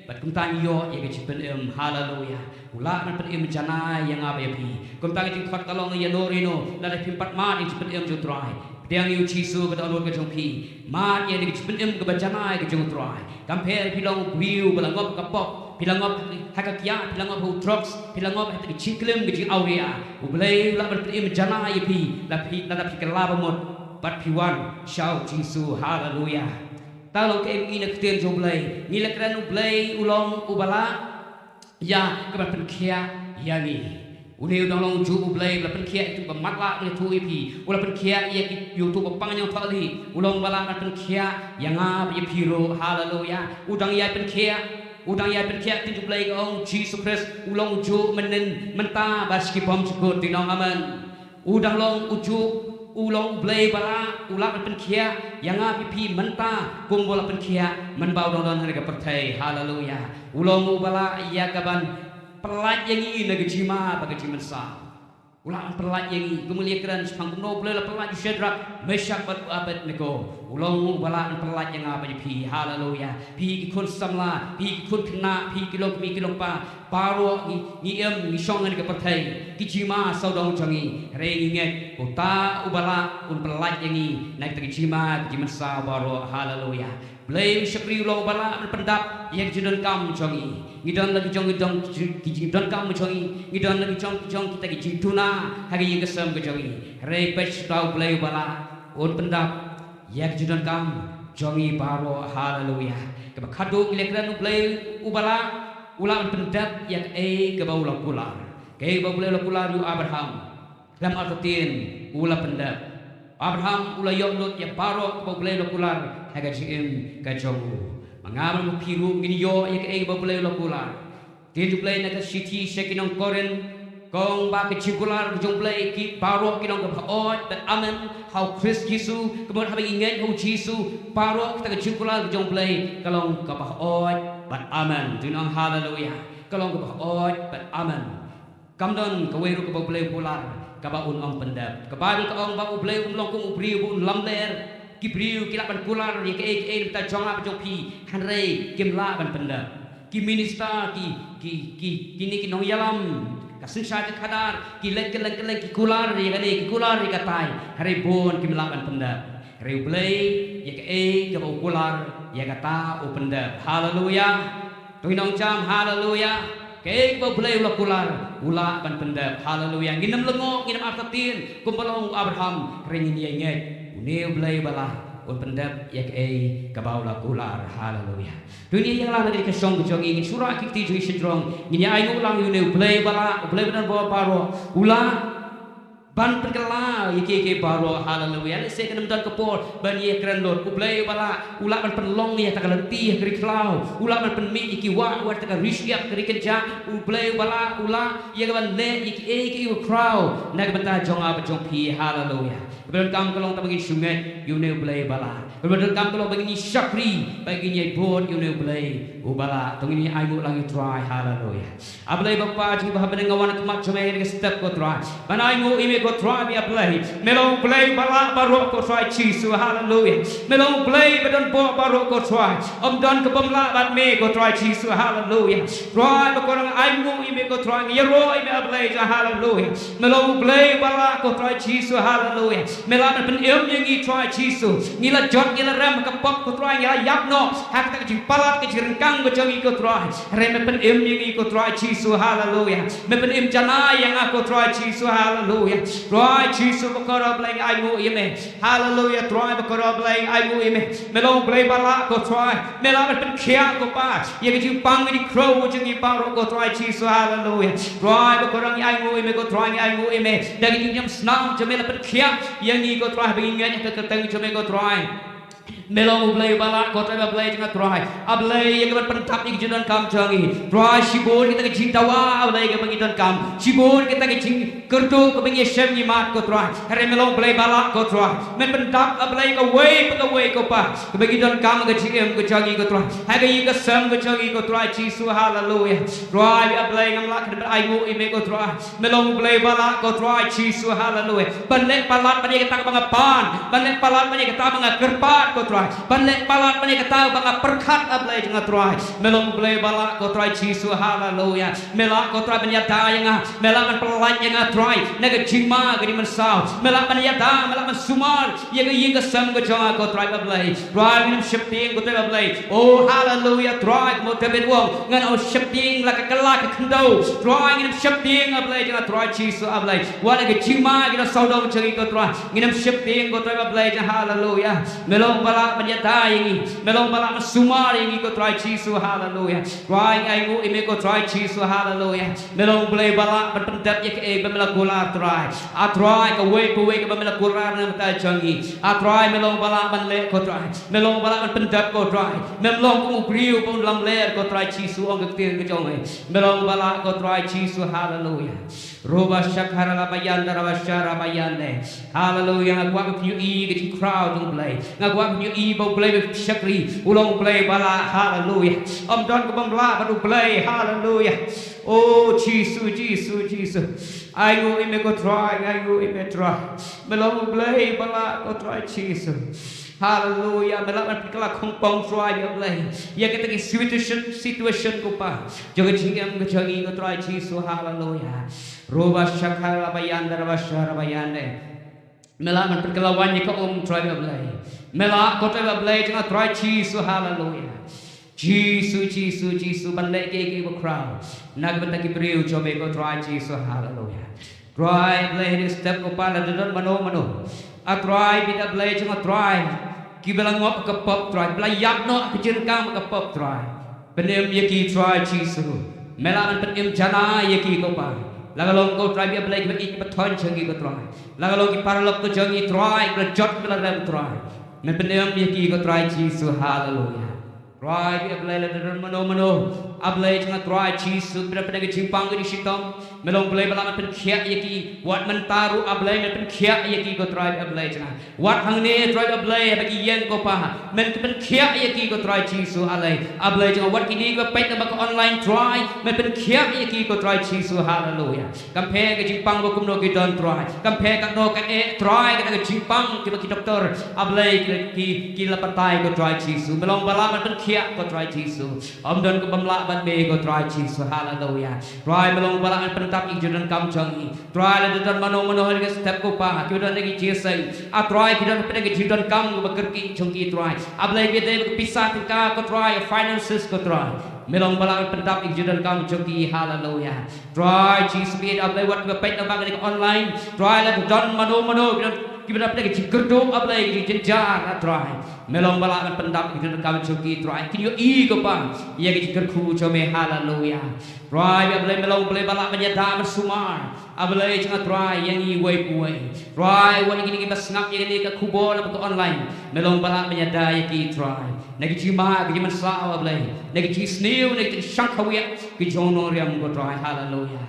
bad kumta ngi ïoh ïa ka jingpynim. Haleluya. U lah ban pynim janai ïa nga bad ïa phi. Kumta ka jingkhot ka long ïano re ïano, lada phim pat mad ïa ka jingpynim jong U Trai, pdiang ïa U Jisu, ka dohnud ka jong phi. Mad ïa ka jingpynim kaba janai ka jong U Trai. Kam pher phi long u briew ba la ngop ha ka pop, phi la ngop ha ka kiad, phi la ngop ha u drugs, phi la ngop ha ka jingklim ka jingawria. U Blei u lah ban pynim janai ïa phi, lada phi, lada phi kylla ba mut bad phi wan sha U Jisu. Haleluya. Kata long kaei ngi i na ka ktien jong U Blei. Ngi la kren U Blei u long uba lah ïa kaban pynkhiah ïa ngi. Une u dang long uju U Blei ba la pynkhiah ïa uto uba matlah ban ïathuh ïa phi. U la pynkhiah ïa ki, ïa uto uba pang ñiangthohlieh. U long ba lah ban pynkhiah ïa nga bad ïa phi ruh. Haleluya. U dang ïai pynkhiah. U dang ïai pynkhiah, ka ktien jong U Blei ka ong, Jisu Khrist u long uju mynnin, mynta bad sha ki bymjukut. Te ngi ong amen. U dang long uju, u long U Blei ba lah, u lah ban pynkhiah ïa nga bad ïa phi mynta kumba u la pynkhiah mynba u dang don ha kane ka pyrthei. Haleluya. U long uba lah ïa kaban pyllait ïa ngi na ka jingma bad ka jingmynsaw. U lah ban pyllait ïa ngi, kumba ngi la kren shaphang kumno U Blei u la pyllait ïa u Shadrak, Meshak bad u Abednego. U long uba lah ban pyllait ïa nga bad ïa phi. Haleluya. Phi ki khun samla, phi ki khun khynnah, phi ki longkmie ki longkpa, baroh ngi, ngi im, ngi shong ha kane ka pyrthei, ki jingma sawdong jong ngi. Hynrei ngi ngeit uta uba lah un pyllait ïa ngi na kita ki jingma ki jingmynsaw baroh. Haleluya. Blei u shakri u long uba lah ban pyndap ïa ki jingdonkam jong ngi. Ngi don la ki jong, ki jong, ki jingdonkam jong ngi, ngi don la ki jong, ki jong kita ki jingduna ha ka ïing ka sem ka jong ngi. Hynrei peit, uta U Blei uba lah un pyndap ïa ki jingdonkam jong ngi baroh. Haleluya. Kaba khatduh ngi la kren, U Blei uba lah u lah ban pyndep ïa kaei kaba u la kular. Kaei kaba U Blei u la kular ïa u Abraham, khlem artatien u la pyndep. Abraham u la ïoh lut ïa baroh kaba U Blei u la kular ha ka jingim ka jong u. Ma nga bad ma phi ruh ngin ïoh ïa kaei kaba U Blei u la kular. Ktien jong U Blei na ka shithi sha ki nong Korinth ka ong ba ka jingkular ka jong U Blei ki baroh ki long kaba hooid bad amen ha U Khrist Jisu. Ka mut haba ngi ngeit ha U Jisu, baroh kata ka jingkular ka jong U Blei ka long kaba hooid bad amen. To ngin ong haleluya. Ka long kaba hooid bad amen. Kam don kawei ruh kaba U Blei u kular kaba un ym pyndep. Ka Baibl ka ong ba U Blei um long kum u briew ba un lamler. Ki briew ki lah ban kular ïa kaei kaei na ka bynta jong nga bad jong phi, hynrei kim lah ban pyndep. Ki minister, ki, ki, ki, kine ki nongïalam ka synshar ka khadar, ki leit kylleng kylleng, ki kular ïa kane, ki kular ïa katai, hynrei bun kim lah ban pyndep. Hynrei U Blei, ïa kaei kaba u kular, ïa kata u pyndep. Haleluya. To ngin ong jam, haleluya. Kaei kaba U Blei u la kular, u lah ban pyndep. Haleluya. Ngin ym lyngngoh, ngin ym artatien kumba long u Abraham, hynrei ngin ïai ngeit une U Blei ba lah un pyndep ïa kaei kaba u la kular. Haleluya. To ngin ïa ïalang na ka shong ka jong ngi, ngin shu rah ki kti jong ngi shajrong, ngin ïa ainguh lang ïa une U Blei ba lah, U Blei ba don bor baroh, u lah ban pynkylla ïa kiei kiei baroh. Haleluya. Lehse kan ym don ka por ban ïa kren lut. U Blei uba lah u lah ban pynlong ïa kata ka lynti ha ka ri khlaw. U lah ban pynmih ïa ki wah wat ha kata ka ri shyiap ka ri kynjah. U Blei uba lah u lah ïa kaban leh ïa kiei kiei ba khraw na ka bynta jong nga bad jong phi. Haleluya. Kaba donkam ka long tang ba ngin shu ngeit ïa une U Blei uba lah. Kaba donkam ka long ba ngin ïa shakri, ba ngin ïa bud ïa une U Blei uba lah. To ngin ïa ainguh lang ïa U Trai. Haleluya. A Blei ba Kpa jong ngi ba ha bneng, nga wan ha khmat jong me ha kane ka step, ko Trai, ban ainguh ïa me Ko Trai me a Blei. Me long Blei ba lah baroh ko Trai Jisu, haleluya. Me long Blei ba don bor baroh ko Trai. Ym don ka bym lah bad me ko Trai Jisu, haleluya. Trai ba ko nang ai nguh ïa me ko Trai, ngi ïaroh ïa me a Blei jong nga, haleluya. Me long Blei ba lah ko Trai Jisu, haleluya. Me lah ban pynim ïa ngi Trai Jisu. Ngi la jot ngi la rem ha ka pop ko Trai, ngi la ïap noh ha kata ka jingpalat ka jingryngkang ka jong ngi ko Trai. Hynrei me pynim ïa ngi ko Trai Jisu, haleluya. Me pynim janai ïa nga ko Trai Jisu, haleluya. Trai Jisu ba kordor Blei ngi ai nguh ïa me. Haleluya, Trai ba kordor Blei ngi ai nguh ïa me. Me long Blei ba lah ko Trai. Me lah ban pynkhiah ko Pa ïa ka jingpang ka jingkhrew ka jong ngi baroh ko Trai Jisu, haleluya. Trai ba kordor ngi ai nguh ïa me ko Trai, ngi ai nguh ïa me. Da ka jingïam snam jong me lah pynkhiah ïa ngi ko Trai ba ngi ngeit ha ka kyrteng jong me ko Trai. Me long U Blei ba lah ko Trai, ba Blei jong nga Trai. A Blei ïa kaban pyndap ïa ka jingdonkam jong ngi. Trai shibun kita ka jingdawa A Blei kaba ngi donkam. Shibun kita ka jingkyrduh kaba ngi ïashem ngi mad ko Trai. Hynrei me long Blei ba lah ko Trai. Me pyndap A Blei kawei pa kawei ko Pa. Kaba ngi donkam ka jingim ka jong ngi ko Trai. Ha ka ïing ka sem ka jong ngi ko Trai Jisu, haleluya. Trai A Blei ngam lah khnang ban ai nguh ïa me ko Trai. Me long U Blei ba lah ko Trai Jisu, haleluya. Ban leh palat ban ïa kata kaba nga pan, ban leh palat ban ïa kata ba nga kyrpad ko Trai. Ban leh palat ban ïa kata ba nga pyrkhat A Blei jong nga Trai. Me long U Blei ba lah ko Trai Jisu, haleluya. Me lah ko Trai ban ïada ïa nga, me lah ban pyllait ïa nga Trai. Na ka jingma ka jingmynsaw, me lah ban ïada, me lah ban sumar ïa ka ïing ka sem ka jong nga ko Trai ba Blei. Trai ngin ym sheptieng ko Trai ba Blei. Oh haleluya Trai, kumba u David u ong, ngan ym sheptieng la ka kylla ka khyndew. Trai ngin ym sheptieng A Blei jong nga Trai Jisu A Blei. Wat la ka jingma ki la sawdong jong ngi ko Trai, ngin ym sheptieng ko Trai ba Blei jong nga, haleluya. Me long ba lah ban ïada ïa ngi, me long ba lah ban sumar ïa ngi ko Trai Jisu, haleluya. Trai ngi ai nguh ïa me ko Trai Jisu, haleluya. Me long Blei ba lah ban pyndep ïa kaei ba me la kular Trai. A Trai kawei pa kawei kaba me la kular na ka bynta jong ngi. A Trai me long ba lah ban leh ko Trai. Me long ba lah ban pyndep ko Trai. Mem long kum u briew ba un lamler ko Trai Jisu, ong ka ktien ka jong me. Me long ba lah ko Trai Jisu, haleluya. Roba shakara la bayan da raba shara bayan ne. Haleluya, nga kwah ba phin ïohi ka jingkhraw jong U Blei. Nga kwah ba phin ïohi ba U Blei ba phi shakri u long U Blei ba lah, haleluya. Ym don ka bym lah bad U Blei, haleluya. Oh Jisu, Jisu, Jisu. Ai nguh ïa me ko Trai, ai nguh ïa me Trai. Me long U Blei ba lah ko Trai Jisu. Haleluya, me lah ban pynkylla khongpong Trai A Blei. Ïa kata ki situation, situation ko Pa. Jong ka jingim ka jong ngi ko Trai Jisu, haleluya. Roba shakara la bayan da raba shara bayan ne. Me lah ban pynkylla waiñ ïa ka um Trai A Blei. Me lah ko Trai A Blei jong nga Trai Jisu, haleluya. Jisu, Jisu, Jisu, ban leh kiei kiei ba khraw na ka bynta ki briew jong me ko Trai Jisu, haleluya. Trai A Blei ha kane ka step ko Pa, lada don mano mano, A Trai bad A Blei jong nga Trai, kiba la ngop ha ka pop Trai, ba la ïap noh ha ka jingryngkang ha ka pop Trai. Pynim ïa ki Trai Jisu. Me lah ban pynim janai ïa ki ko Pa. La ka long ko Trai bad A Blei kiba ïeit kiba thoiñ jong ngi ko Trai. La ka long ki paralok ko jong ngi Trai, kiba la jot kiba la rem Trai. Me pynim ïa ki ko Trai Jisu, haleluya. Trai bad A Blei lada don mano mano, A Blei jong nga Trai Jisu, ba don ha ka jingpang ka jingshitom, me long Blei ba lah ban pynkhiah ïa ki. Wat mynta ruh A Blei men pynkhiah ïa ki ko Trai bad A Blei jong nga. Wat hangne Trai bad A Blei ha ki ïing ko Pa, men pynkhiah ïa ki ko Trai Jisu A Blei. A Blei jong nga wat kine kiba peit lyngba ka online Trai, men pynkhiah ïa ki ko Trai Jisu, haleluya. Kam pher ka jingpang ba kumno ki don Trai, kam pher katno ka eh Trai, kata ka jingpang kiba ki doktor A Blei ki, ki, ki la batai ko Trai Jisu, me long ba lah ban pynkhiah ko Trai Jisu. Ym don ka bym lah bad me ko Trai Jisu, haleluya. Trai me long ba lah ban pyndap ïa ki jingdonkam jong ngi. Trai lada don mano mano ha kane ka step ko Pa, kiba don ha ki jingïaseng, A Trai ki don ha pdeng ki jingdonkam kiba kyrkieh jong ki Trai. A Blei kiba dei bad ka pisa tyngka ko Trai, finances ko Trai. Me long ba lah ban pyndap ïa ki jingdonkam jong ki, haleluya. Trai Jisu bad A Blei wat kiba peit lyngba kane ka online, Trai lada don mano mano kiba don, kiba don ha pdeng ki jingkyrduh A Blei, ki jingjynjar A Trai, me long ba lah ban pyndap ïa ki jingdonkam jong ki Trai. Kin ïohi ko Pa ïa ki jingkyrkhu jong me, haleluya. Trai bad A Blei me long Blei ba lah ban ïada ban sumar. A Blei jong nga Trai ïa ngi uwei pa uwei. Trai wat ïa kine kiba sngap ïa kane ka khubor lyngba ka online, me long ba lah ban ïada ïa ki Trai. Na ki jingma, ki jingmynsaw A Blei, na ki jingsniew, na ki jingshang khawiah ki jong u nongrim ko Trai, haleluya.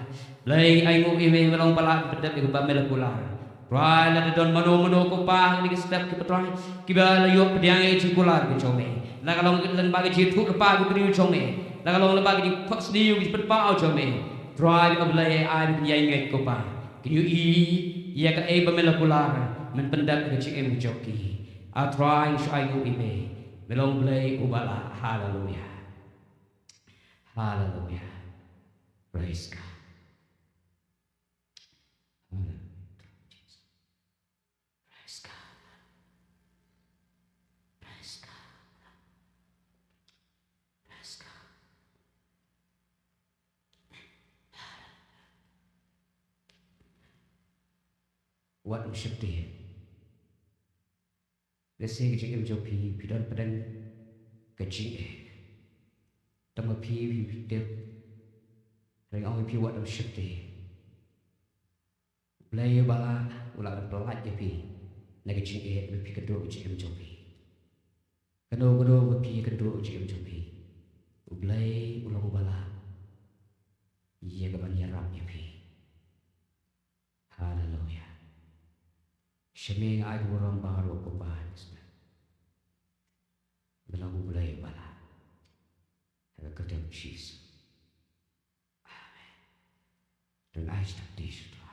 Blei ai nguh ïa me, me long ba lah ban pyndep ïa kaba me la kular. Trai lada don mano mano ko Pa ha kane ka step ko Trai, kiba la ïoh pdiang ïa ka jingkular ka jong me, la ka long lyngba ka jingïathuhlypa ka briew jong me, la ka long lyngba ka jingphohsniew ka jingpynpaw jong me, Trai A Blei ai ba kin ïai ngeit ko Pa. Kin ïohi Ïa kaei ba me la kular, men pyndep ka jingim jong ki. A Trai, shu ai nguh ïa me. Me long Blei uba lah. Haleluya. Haleluya. Praise God. Haleluya. Praise God. Praise God. Praise God. Wat ym sheptieng. Lehse ka jingim jong phi, phi don pdeng ka jingeh. Tang ma phi, phi, phi tip. Hynrei nga ong ïa phi, wat ym sheptieng. U Blei uba lah, u lah ban pyllait ïa phi na ka jingeh, ba phi kynduh ka jingim jong phi. Kano kano ba phi kynduh ka jingim jong phi, U Blei u long uba lah ïa ka ban ïarap ïa phi. Haleluya. Sha me nga ai ka burom baroh, ko Kpa, ko Spirit. Me long U Blei uba lah. Ha ka kyrteng Jisu. Amen. Dang ai sha Kpa Jisu.